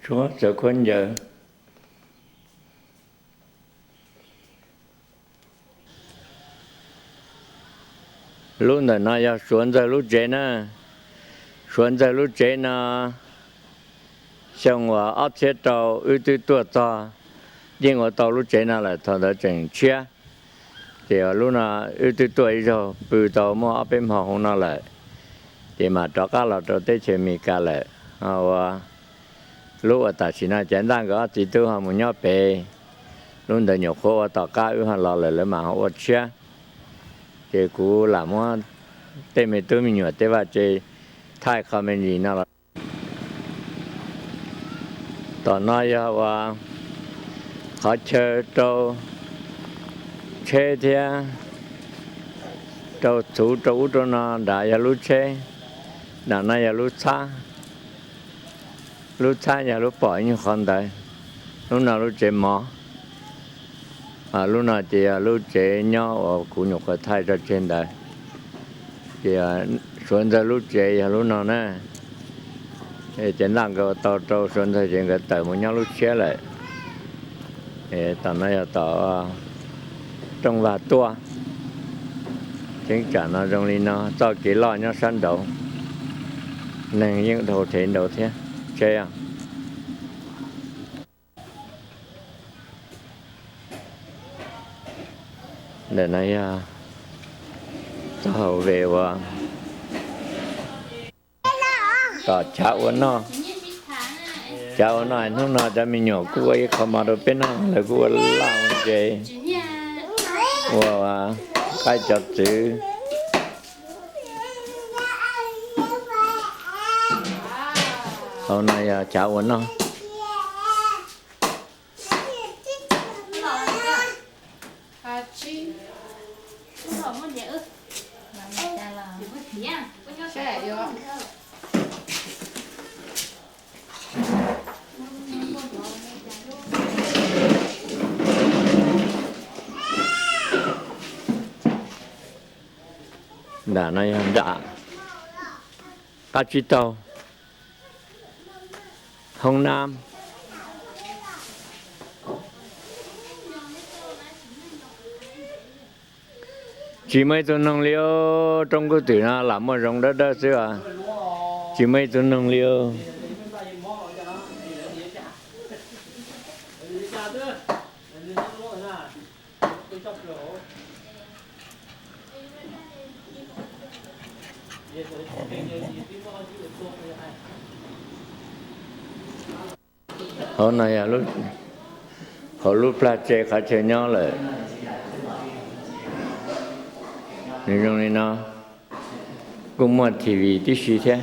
Tshuav txawv khaub ncaws. Lub ntawm no yog Suav Ntxawg lub tsev na. Suav Ntxawg lub tsev no, xyoo uas ob txhiab rau wb twb tuaj txog, yeej ua tau lub tsev no lawm, thaum ntawd tseem tshiab. Ces lub no wb twb tuaj ib zaug pw tau muaj ob peb hmo hauv no lawm, ces mam rov qab los rau teb chaws Amelikas lawm. Ua lub uas tam sim no cov ntaj nkawd ob txiv tub ho mus nyob pem, Lub ntawd nyuam qhuav ua tom qab wb ho los lawm lawv mam ho ua tshiab. Ces kuv lam muab tej me tub me nyuam tej vaj tse thaij qho me ntsis no los. Tom no yog uas qhov chaw rau tsheb thiab rau txhuv rau ub rau no. Nram yog lub tsheb, nram no yog lub txhab. Lub txhab yog lub pom ib nyuag qhov ntawd. Lub no lub tsev mov. Lub no ces yog lub tsev nyob uas kuv nyuam qhuav thaij tso tseg ntawd. Ces Suav Ntxawg lub tsev yog lub no na. Ces ntaj nkawd ua tau rau Suav Ntxawg ces nkawd tawm mus nyob lub tshiab lawm. Tom no yog tom rooj vag tuaj. Cheeb tsam no zoo li no, txoj kev loj nyob sab nraud, neeg yeej dhau thev nraud thiab. Tsheb ntawm no yog txoj hauv ve uas tom chav ua noj. Chav ua noj hnub no cov me nyuam kuj ua ib qho mov rau peb noj, lawv kuj ua laj ua ntses, ua qaib cov txwv. Hauv no yog chav ua noj. Nram no yog nram qab tsib taug hoob nab. Tsis muaj ib tug noog li os, roob kub twm no lam muaj zoov dawb dawb xwb os. Tsis muaj ib tug noog li os. Hauv no yog hauv lub plag tse qhov chaw nyob lawm. Nws zoo li no, kuj muaj T V tib si thiab.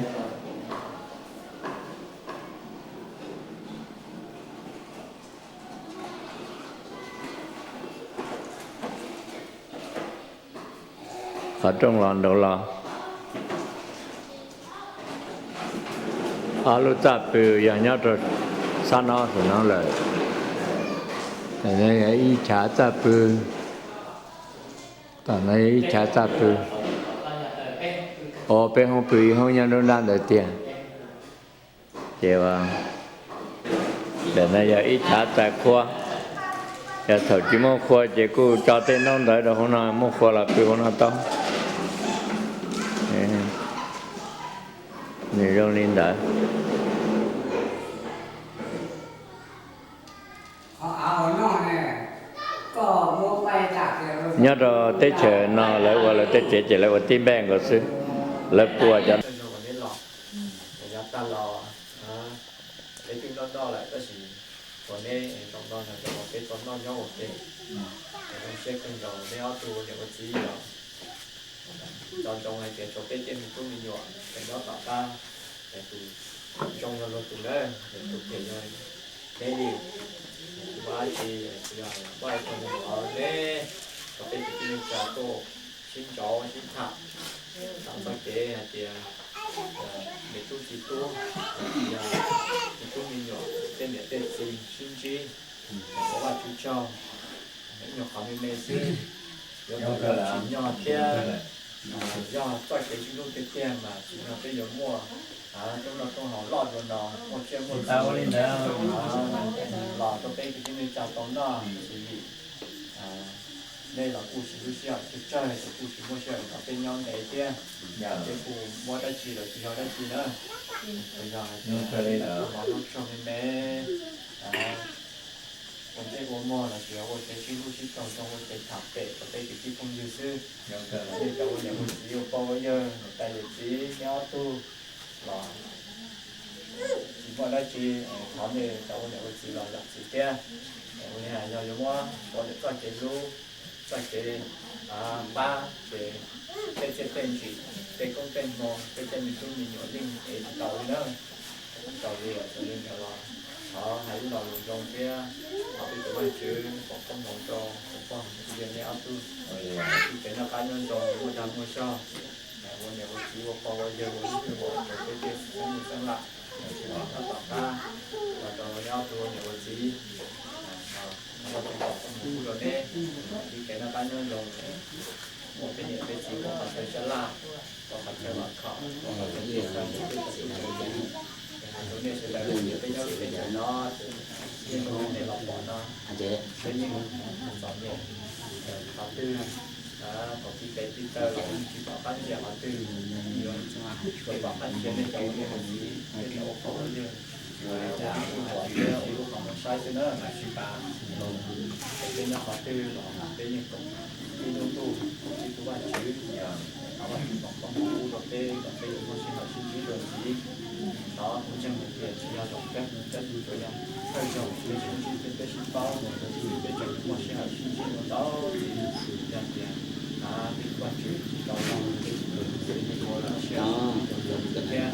Qhov rooj los nraud los. Ob lub txaj pw yog nyob rau sab no saum no lawm. Ib chav txaj pw. Tom no yog ib chav txaj pw. Os, peb hoob pw ib hoob nyob nruab nrab ntawd tiag. Ces ntawm no yog ib chav txais qhua. Yog thaum tsis muaj qhua ces kuj tso tej ntaub ntawv rau hauv no, muaj qhua los pw hauv no tau. Nws zoo li ntawd. Nyob rau teb chaws no lawv ua lawv tej tsev ces lawv ua tib npej nkaus xwb, lawv pua cov. Yav tag los peb twb noj noj lawm tab sis tshuav neb zoo no no ces peb tau noj nyob ua ke. Zoo siab kawg nkaus neb ob tug niam ua txiv los nco ntsoov hais tias tshuav peb tej me tub me nyuam ces nyob tom qab, tus zoo yog luag tus na, tus phem yog neb li. Tsis muaj dab tsi, tsuas yog muaj ib qho nyuag qhov neb kom peb tus tib neeg tsa tuaj sib ntsauv sib tham, tham txoj kev hais tias me tub txiv tub, yog me tub me nyuam tej niam tej txiv sib ntsib, ua Vajtswv tsaug. Ib nyuag qhov me me xwb, yuav tau tsim nyog thiab. Yog txoj kev sib hlub tiag tiag mas tsim nyog peb yuav muaj rooj noj rooj haus loj dua no, muaj tsiaj muaj txhu los rau peb kwv tij neej tsa tau noj xws li nej los kuj tsis lub sij hawm tsawg tsawg ces kuj tsis muaj sij hawm nrog peb nyob ntev thiab. Peb kuj muab dab tsi los tsis yog dab tsi na, tsuas yog hais tias ua mov noj tshuaj me me, ua ntsej ua muag los sis ua kev sib hlub sib tsaug zoo, ua kev tham pem rau peb kwv tij phooj ywg xwb. Nej cov ua niam ua txiv ua pog ua yawg niam tais yawm txiv neb ob tug los tsis Muaj dab tsi thov nej cov ua niam ua txiv los zam txim thiab. Ua li hais yog yuav muab ua lawm txoj kev hlub, txoj kev pab ces tej txiaj tej ntsim, tej koob tej hmoo, tej tej me tub me nyuam yeej ev tsis tau li na. Tsis tau li, xws li ntawd los thov hais ib lo lus zoo thiab thov peb tus Vajtswv foom koob hmoov rau tus poj niam nej ob tug, txoj kev noj qab nyob zoo muaj dag muaj zog, ua niam ua txiv ua pog ua yawg ua ib tug los rau peb tej xeeb ntxwv xeeb lam, tsis pom qab tom qab los rau nej ob tug ua niam ua txiv. Thov Vajtswv foom koob hmoov pub rau neb txoj kev noj qab nyob zoo, muaj peb niam peb txiv ua qhov chaw sab laj, ua qhov chaw vam khom, ua qhov chaw txhawb nqa peb txhua tus, hais rau nej sawv daws peb nyob lub teb chaws no, nej los pom no, peb yeej txom nyem qhov twg, thaum tib tes tib taw los tsis pom qab ntsia qhov twg, yuav tsis pom qab ntsia nej cov ua niam ua txiv, nej cov ua pog ua yawg, ua qhov muag saib xwb na, tab sis tas peb nyob qhov twg los peb yeej koom ib lub ntuj koom ib tug Vajtswv. Thov Vajtswv foom koob hmoov pub rau peb kom peb yuav muaj sij hawm sib ntsib dua ntxiv. Thov kuv ntseeg hais tias tsis yog zaum kawg, tab sis tsuas yog thawj zaug peb sib ntsib thiab peb sib paub, peb tseem muaj sij hawm sib ntsib dua ntau ntxiv. Yog tias peb tus Vajtswv tsis tau los, peb tsis tau los sib ntsib dua ntxiv thiab.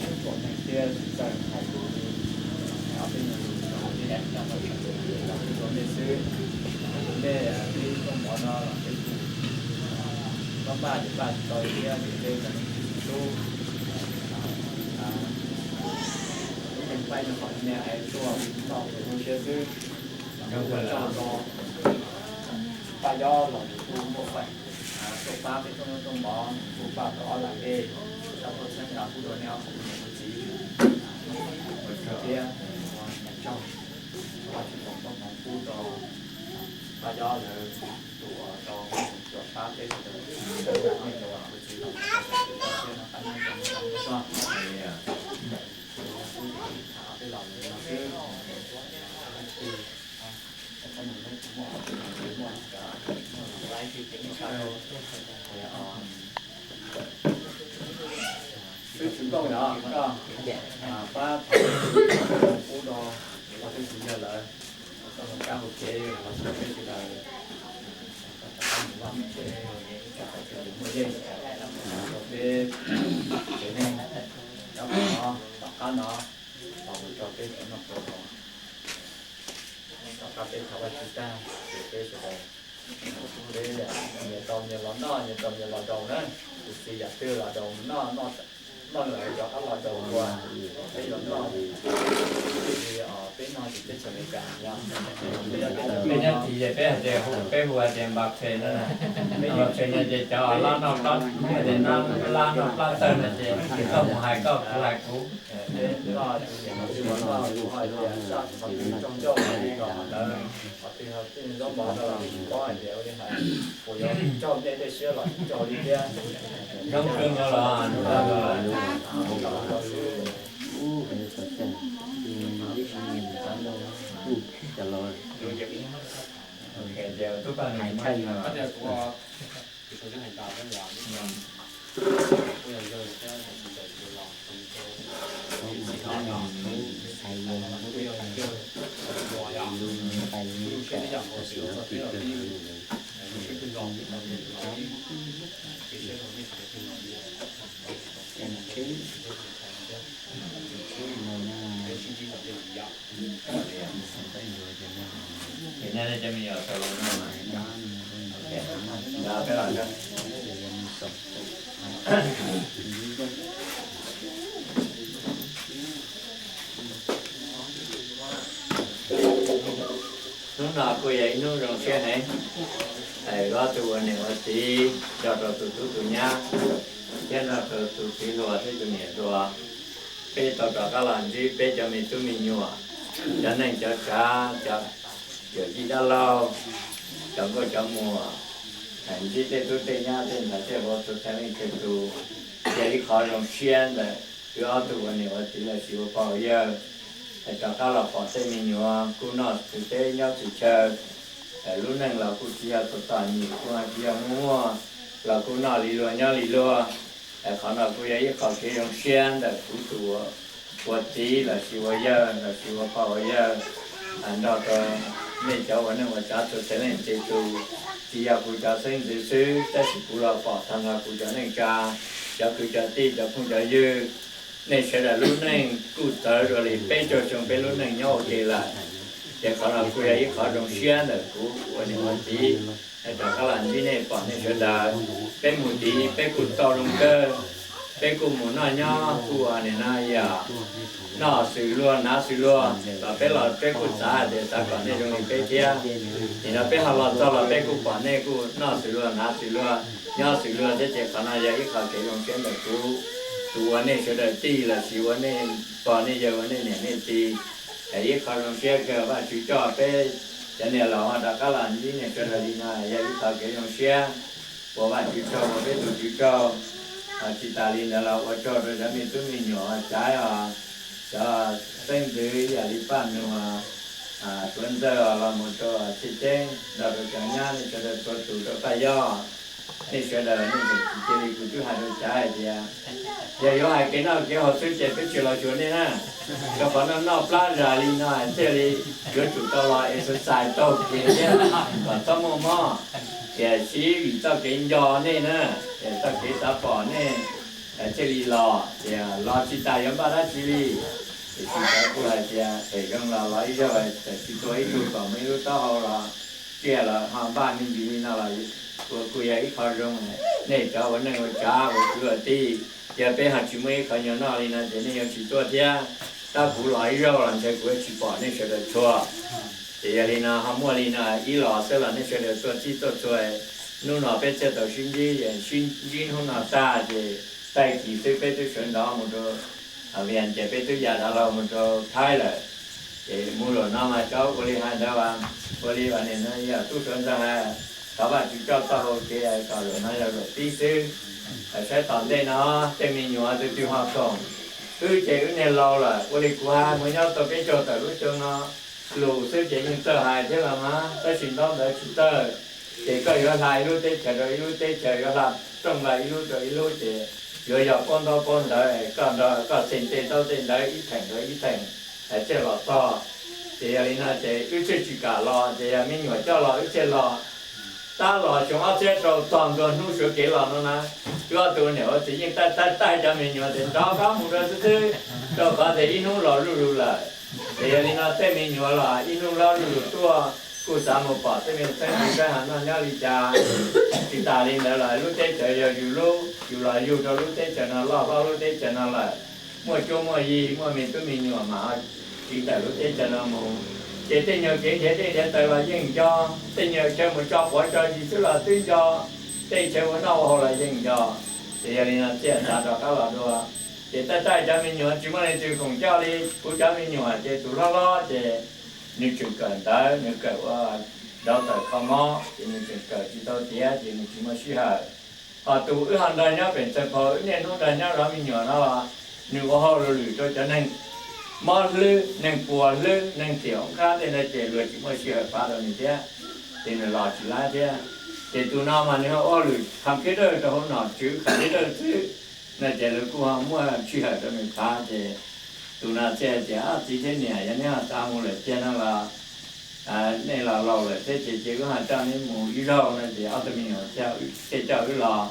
Thov kom neeg thiab txawj hais lus li, ob peb nyuag lus no, peb tsis tau hais lus rau nej xwb, hais rau nej peb tuaj mov no los peb kuj npaj npaj ces npaj tsis tau li thiab vim peb cov neeg tsis txhua tub. Lub neej pab ib nyuag qhov me me es tuaj noj hauv siab xwb. Ua tsaug rau Paj Yob los tus tub Muaj Feem tuaj pab peb tuaj noj tuaj mov, tuaj pab tau ob lam dej, tau tuaj txhawb nqa pub rau nej ob tug ua niam ua txiv. Ua tsaug thiab ua tsaug, thov Vajtswv foom koob hmoov pub rau Paj Yob lawv tus uas tau tuaj pab peb sawv daws, txhawb nqa nej cov ua niam ua txiv los tau sawv daws thiab noj qab nyob zoo, noj qab nyob zoo. Kuv kuj tham ob peb los ntawd no xwb, ib pliag, ib pliag muaj, muaj, muaj laiv thiab ces muaj kaj rau, xwb tsis nkauj yog koj pab thov pub rau pog thiab txiv yawg lawv txoj hauv kab hauv kev los rau peb sawv daws rov qab mus vaj mus tsev, rau peb tsev neeg nyob tom qab no, los mus rau peb cov noj qab haus, tom qab peb thov Vajtswv tag ces peb sawv daws, peb nyias tau nyias los noj, nyias tau nyias los daus na, tus txiv yam twg los daus noj, noj lawm rov qab los daus dua, peb yuav noj, peb noj ces teb chaws Amelikas yog, peb nyob tim ces peb hais tias hu, peb hu hais tias npa phe no, npa phe no ces cov lab noj plab, hais tias lab noj plab tawg no ces koj mus hais koj, kuv hais kuv. Peb noj, kuv hais tias saj qhov twg tsaug ncauj li los lawm, qhov twg ho tij zaub mov no los tsis paub hais tias ua li hais, kuv yuav tsaug nej tej siab los tsaug li thiab. Zoo kawg no los, los xwb. Ces nej cov me nyuam tau los noj mas, ok, nrog peb los nrog. Hnub no kuj yog ib hnub zoo siab heev, hais ob tug ua niam ua txiv, nrog rau tus tub tus nyab, thiab nrog rau tus txiv hluas thiab tus niam hluas, peb tau rov qab los ntsib peb cov me tub me nyuam, cov neej cov tsav, cov yawm yij dab laug, cov nkauj cov muam, ntsib tej tub tej nyab tej ntawd tej ua tus txhais leej txhais tus, yog ib qho zoo siab ntawm wb ob tug ua niam ua txiv los sis ua pog ua yawg, es rov qab los pom tej me nyuam kuj noj txhua teb nyob txhua chaw. Lub neej los kuj tsis yog txom txom nyem, kuj tsis yog muaj muaj, los kuj noj li luag nyob li luag. Qhov no kuj yog ib qho kev zoo siab ntawm kuv tus ua txiv lossis ua yawg lossis ua pog ua yawg, nrog rau nej cov ua neej ua tsav txhua txhia leej txhia tus. Tsis yog kuv cov xeeb ntxwv xwb, tab sis kuv los pom tag nrho kuv cov neej tsa, cov kwv cov tij, cov phooj cov ywg, nej sawv daws lub neej kuj txawv dua li peb caug xyoo peb lub neej nyob ua ke lawm. Ces qhov no kuj yog ib qho zoo siab ntawm kuv ua niam ua txiv, rov qab los ntsib nej, pom nej sawv daws. Peb mus tid peb kuj tau zoo kawg, peb kuj mus noj nyob kuj ua nim no yog noj xws luag hnav xws luag los peb los peb kuj xav hais tias xav kom nej zoo li peb thiab. Nim no peb ho los txog los peb kuj pom nej kuj noj xws luag hnav xws luag nyob xws luag thiab, ces qhov no yog ib qho kev zoo siab ntawm kuv, tus ua nej sawv daws tij lossis ua nej pog nej yawg ua nej niam nej txiv. Ib qho zoo siab kawg, Vajtswv coj peb cov niam laus ho rov qab los ntsib nej sawv daws li no yog ib qho kev zoo siab. Ua Vajtswv tsaug, ua peb tus Tswv tsaug. Tsis tas li ntawd los ua tsaug rau cov me tub me nyuam Caiv os, cov xeeb ntxwv ib yam li Paj Nus, Suav Ntxawg los mus rau Txhiaj Ceeb nrog rau cov nyab, nej sawv daws txhua tus, rau Paj Yob. Nej sawv daws nej tseem tsis cia li, kuv twb hais rau Caiv hais tias yog yuav hais kev noj kev haus xwb ces peb tsis los xyuas nej na. Rau qhov no noj plab zas li no thiaj li yuav tsum tau los exercise taug kev thiab kom txhob muaj mob. Tiam sis vim txoj kev nco nej na, es txoj kev xav pom nej thiaj li los, tias los tsis tas yuav npaj dab tsi li. Tiam sis Caiv kuj hais tias phem zoo los los ib zaug, txawm tsis tua ib tug kom muaj ib lub taub hau los tsiaj los ho npaj me ntsis li no los ua kuj yog ib qho zoo. Nej cov ua neej ua tsav ua kwv ua tij, yog peb ho tsis muaj ib qho nyuag noj li no ces nej yuav tsis tuaj thiab. Tab kuv los ib zaug los ntshe kuv tsis pom nej sawv daws txhua. Ces yog li no ho muaj li no ib los xwb los nej sawv daws tuaj txhij tuaj txhua. Hnub no peb thiaj tau sib ntsib, sib ntsib hnub no tag ces tag kis xwb peb twb sawv ntxov mus rau Vias, ces peb twb ya dav hlau mus rau Thaib lawm. Ces mus zaum no mas cov ua li hais ntawd, ua li as nim no yog tub Suav Ntxawg hais, thov Vajtswv coj txoj hau kev kom zaum no yog zaum pib xwb. Saib tom ntej no tej me nyuam tus twg ho koom, wb ces wb niag laus lawm, ua li kuv hais mus nyob tau peb caug tawm lub xyoo no, lus xwb ces yeej txawj hais thiab los mas, tab sis ntaub ntawv tsis txawj. Ces koj yuav hla ib lub teb chaws rau ib lub teb chaws, yuav hla rooj vag ib lub rau ib lub ces yuav yog paub ntaub paub ntawv, koj nrog koj xeem tej ntaub tej ntawv ib theem rau ib theem thiaj los txog. Ces yog li no ces wb thiaj tsis kam los, ces yog me nyuam coj los wb thiaj los. Tab los xyoo ob txhiab rau txog ntua hnub sawv kev los no na, wb ob tug niam ua txiv yeej taij taij taij cov me nyuam tias rov qab mus rau xwb xwb, rau qhov tias ib hnub los zuj zus lawm. Ces yog li no tej me nyuam los ib hnub los zuj zus tuaj, kuj xav mus pom tej me txheeb txheeb ho noj nyob li cas. Tsis tas li ntawd los lub teb chaws yog yus lub, yus los yug rau lub teb chaws no, loj hlob lub teb chaws no lawm, muaj cuab muaj yig, muaj me tub me nyuam mas tsiv ntawm lub teb chaws no mus. Ces tej nyuag kev nrhiav dej nrhiav taws los yeej nco, tej nyuag chaw mus tso quav tso zis xwb los twb nco, tej chaw ua noj ua haus los yeej nco. Ces yog li no thiaj xav rov qab los dua. Ces taij taij cov me nyuam tsis muaj leej twg koom coj li, kuv cov me nyuam ces tus hlob hlob ces nws tseem kawm ntawv, nws kawm ua dauv tawm kho mob ces nws tseem kawm tsis tau tiav ces nws tsis muaj sij hawm. Ho tus wb ho nrog nyob pem Ntxhais Phau, wb niaj hnub nrog nyob zov me nyuam no los nws ua hauj lwm rau cov neeg mob hlwb, neeg puas hlwb, neeg tiam hauv qab tej ntawd ces luag tsis muaj sij hawm pab rau nws thiab, ces nws los tsis laib thiab. Ces tus no mas nws ho ua hauj lwm computer rau hauv nom tswv computer xwb, no ces luag kuj ho muaj sij hawm rau nws pab. Ces tus no thiaj tias, txiv thiab niam, yog neb ho xav mus lawm tiag no los nej los laus lawm thiab ces cia wb ho coj neb mus ib zaug no. Ces ob tug me nyuam thiaj coj wb los.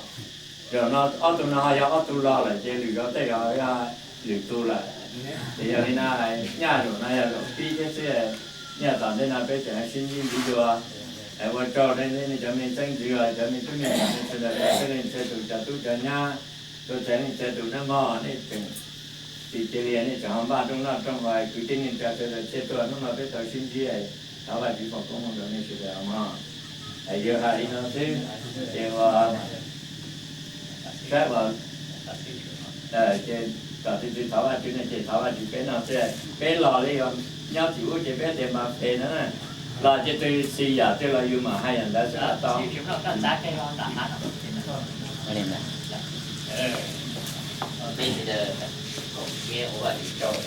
Zaum no ob tug no ho yog ob tug los lawm ces lwm zaus tej zaum yog lwm tus lawm. Ces yog li no, nyaj zaum no yog zaum pib thiab xwb. Nyaj tom ntej no peb tseem sib ntsib ntxiv dua. Ua tsaug nej cov me xeeb ntxwv, cov me tub me nyuam, nej sawv daws txhua leej txhia tus, cov tub cov nyab, txhua txhia leej txhia tus nawb mog. Nej tseem tsis cia li, nej tseem ho npaj rooj noj rooj haus, kwv tij neej tsa sawv daws thiaj tuaj, hnub no peb tau sib ntsib, thov Vajtswv foom koob hmoov rau nej sawv daws mog. Yog hais li no xwb, ces ua saib ua, ces kom tus twg thov Vajtswv no ces thov Vajtswv peb no xwb. Peb los li nyob tim ub ces peb tias mas phem no na, los ces tus xis yam twg los yus mam hais yam ntawd xwb los tau. Peb sawv daws koom siab ua Vajtswv tsaug.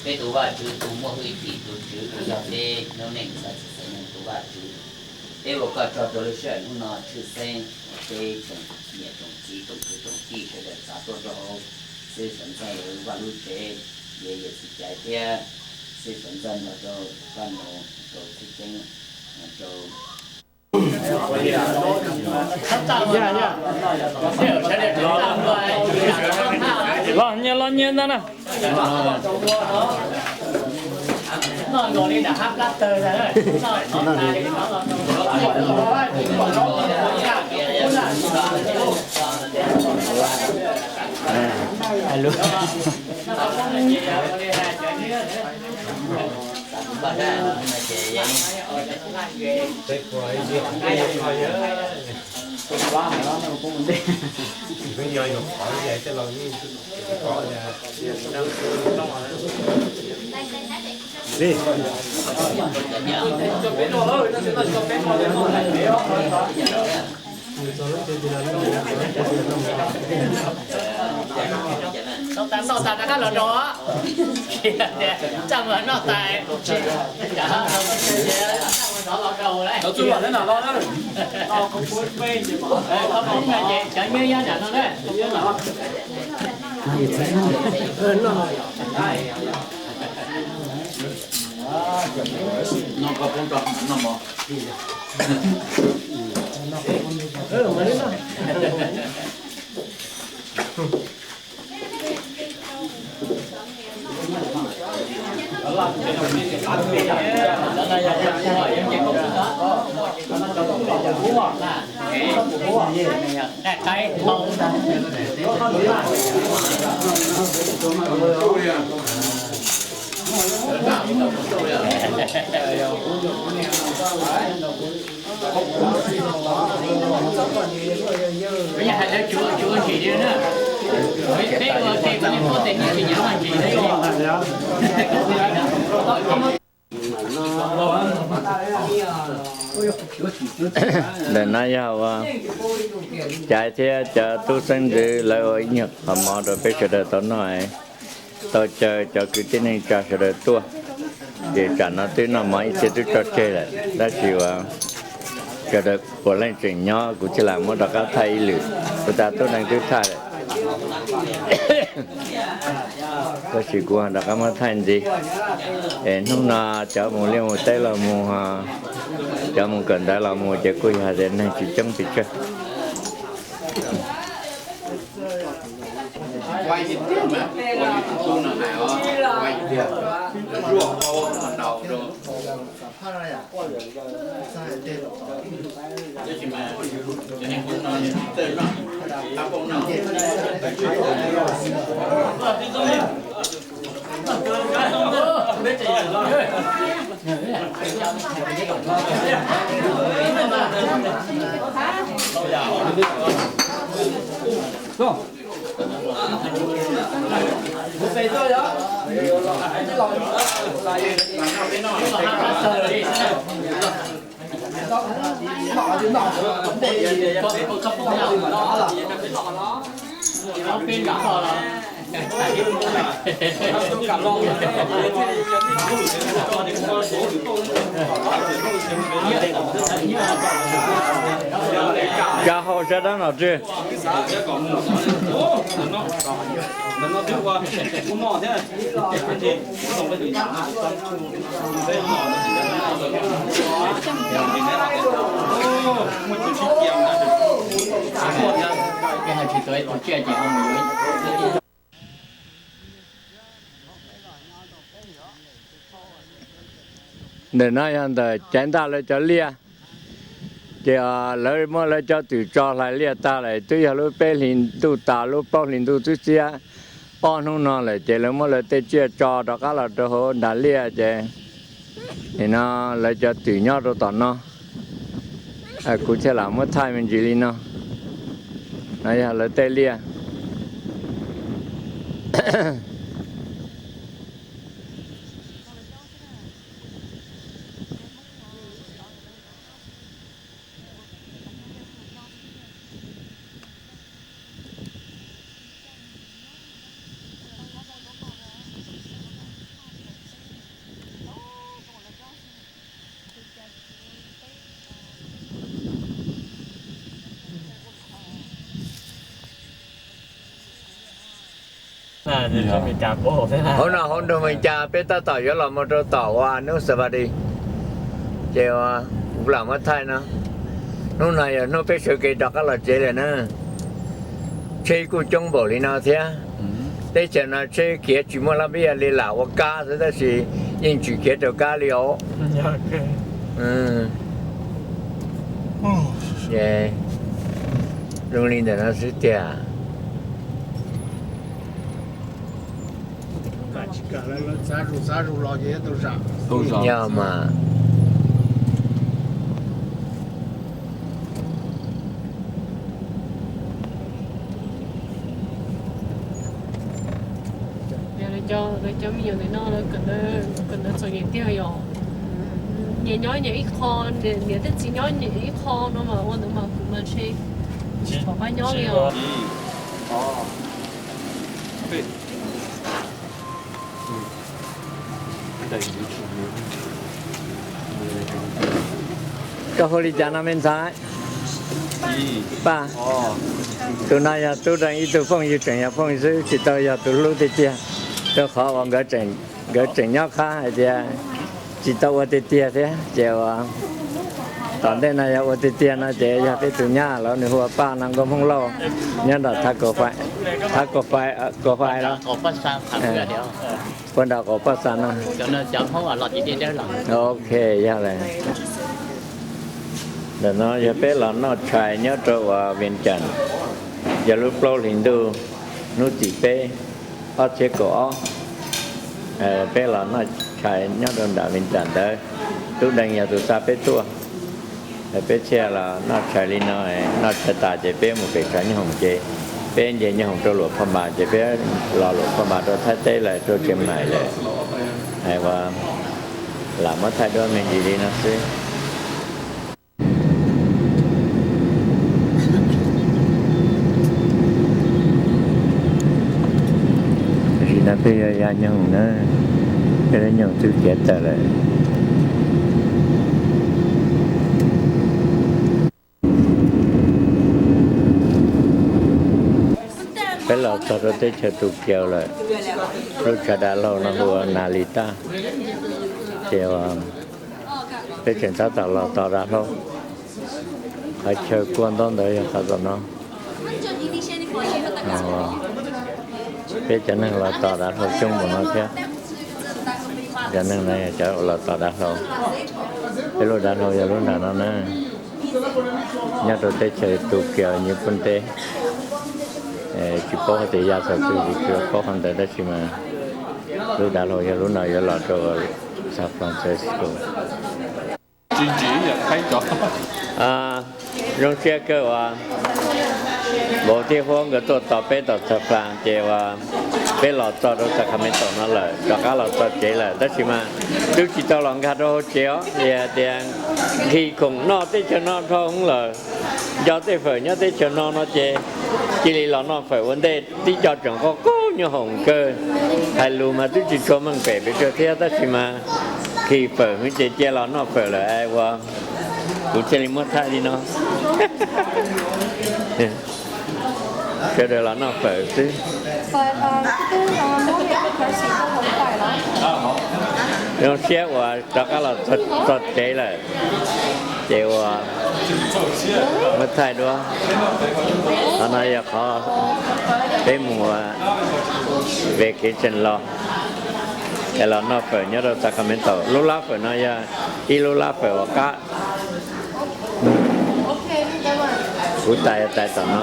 Peb tus Vajtswv tus muaj hwj chim, tus Tswv uas yog peb lub neej ntawd txhua txhua tus Vajtswv. Peb ua koj tsaug rau lub sij hawm hnub no tshwj xeeb. peb tsoom niam tsoom txiv tsoom kwv tsoom tij sawv daws txav tuaj rau xib hwb Suav Ntxawg lawv vaj lub tsev, yog yawm txiv Caiv thiab xib hwb Suav Ntxawg nrog rau Paj Nus rau Txhiaj Ceeb, rau Los nyias los nyias ntag na. Noj tas, noj tas rov qab los rau. Txaj muag noj tas, txaj muag rov los rau lawm. Cov nyiab yab nram no na. Ntawm no yog ua Caiv thiab cov tub xeeb ntxwv lawv ua ib nyuag qhov mov rau peb sawv daws tau noj. Tau caw cov kwv tij neej tsa sawv daws tuaj, ces tsam no twb noj mov ib txhia twb tso tseg lawm, tab sis uas sawv daws puav leej tseem nyob, kuv thiaj lam muab rov qab thaij ib lwm. Kuv tab tub neeg twb thaij lawm, tab sis kuv rov qab muab thaij ntxiv. Es hnub no cov mus liaj mus teb los mus, cov mus kawm ntawv los mus ces kuj yog hais tias neeg tsis coob pes tsawg. Cov hau sab dab nom tswv. Ntawm no yog ntawm Caiv Ntaj lawv cov liaj, ces lawv muab lawv cov twm tso hlais liaj tag lawm, twb yog lub peb hlis ntuj tas lub plaub hlis ntuj twb xiab ob hnub no lawm, ces lawv muab lawv tej tsiaj tso rov qab los rau hauv nram liaj, ces nim no lawv cov twm nyob rau tom no. Kuv thiaj lam muab thaij me ntsis li no. No yog lawv tej liaj. Hauv no hauv nroog Mes Kas peb tab tom yuav los mus rau tom uas hnub Saturday, ces kuv lam muab thaij no. Hnub no yog hnub peb sawv kev rov qab los tsev lawm na. Tsheb kuj coob npaum li no thiab. Teb chaws no tsheb khiav tsis muaj lab npib li, lam ua kab xwb tab sis yeej tsis khiav raws kab li os. Zoo li ntawm no xwb tiag. Yog mas. Lawv cov me nyuam ntawm no lawv kawm ntawv txom nyem tiag yom. Niam nyob niam ib qho, niam thiab txiv nyob niam ib qho no mas ua ntawd mas kuv mas ntshe tsis pom qab nyob li os. Koj hu li cas no me ntxhais? Paj, tus no yog tub deev ib tug phooj ywg, tseem yog phooj ywg xwb, tsis tau yog tus hlub tiag tiag, rau qhov uas nkawd tseem nyob qhab hais tias tsis tau ua tiag tiag thiab ces uas tom ntej no yog ua tiag tiag no ces yog peb tus nyab los nws hu ua Paj no, nkauj Hmoob Lauj, nyob nram Thav Kaum Fais los, puag nram Qaum Paj Xa no. Ok, yog lawm. Ntawm no yog peb los noj tshais nyob rau uas Vias Cas, yog lub plaub hlis ntuj hnub tim peb ob txhiab kaum ob. Peb los noj tshais nyob rau nram Vias Cas ntawd, tub deev yog tus xa peb tuaj. Peb thiaj los noj tshais li no, noj tshais tas ces peb mus pem tshav nyooj hoom ces peb nce nyooj hoom rau Luam Phaj Npas ces peb los Luam Phaj Npas rau Thaib teb lawm, rau Tseem Maim lawm. Hais uas lam muab thaij duab me ntsis li no xwb. Tam sim no peb yuav ya nyoog na, peb lub nyoog twb khiav tawm lawm. Peb los txog rau teb chaws Tus Kiaus lawm, lub tshav dav hlau no hu ua Nas Lis Taj, ces peb tseem tab tom los tos dav hlau. Qhov chaw kuaj ntaub ntawv yog qhov tom no. Peb cov neeg los tos dav hlau coob npaum no thiab. Cov neeg no yog cov los tos dav hlau. Peb lub dav hlau yog lub nram no na, nyob rau teb chaws Tus Kiaus, Nyij Pooj teb. Tsis paub hais tias ya txog twg, tsis paub qhov ntawd tab sis mas lub dav hlau yog lub no yuav los rau San Francisco. Zoo siab kawg uas vauv thiab huab nkawd tuaj tos peb tom San Fran ces uas peb los txog rau Sacramento no lawm, rov qab los txog tsev lawm tab sis mas twb tsis tau los nkag rau hauv tsev os, vim hais tias nqhis khoom noj teb chaws no dhau hwv lawm. Nco tej fawm nyob teb chaws no no ces cia li los noj fawm ua ntej, tib co tseem qaug qaug nyooj hoom kawg. Hais lus mas twb tsis tshua meej pem pes tsawg thiab tab sis mas nqhis fawm hwv ces cia los noj fawm lawm es uas kuv thiaj li muab thaij li no. Sawv daws los noj fawm xwb. Zoo siab uas rov qab los txog tsev lawm, ces uas muab thaij duab. Qhov no yog qhov peb mus ua vacation los, es los noj fawm nyob rau Sacramento. Lub lab fawm no yog ib lub lab fawm uas qab. Kuv tais tais tom no.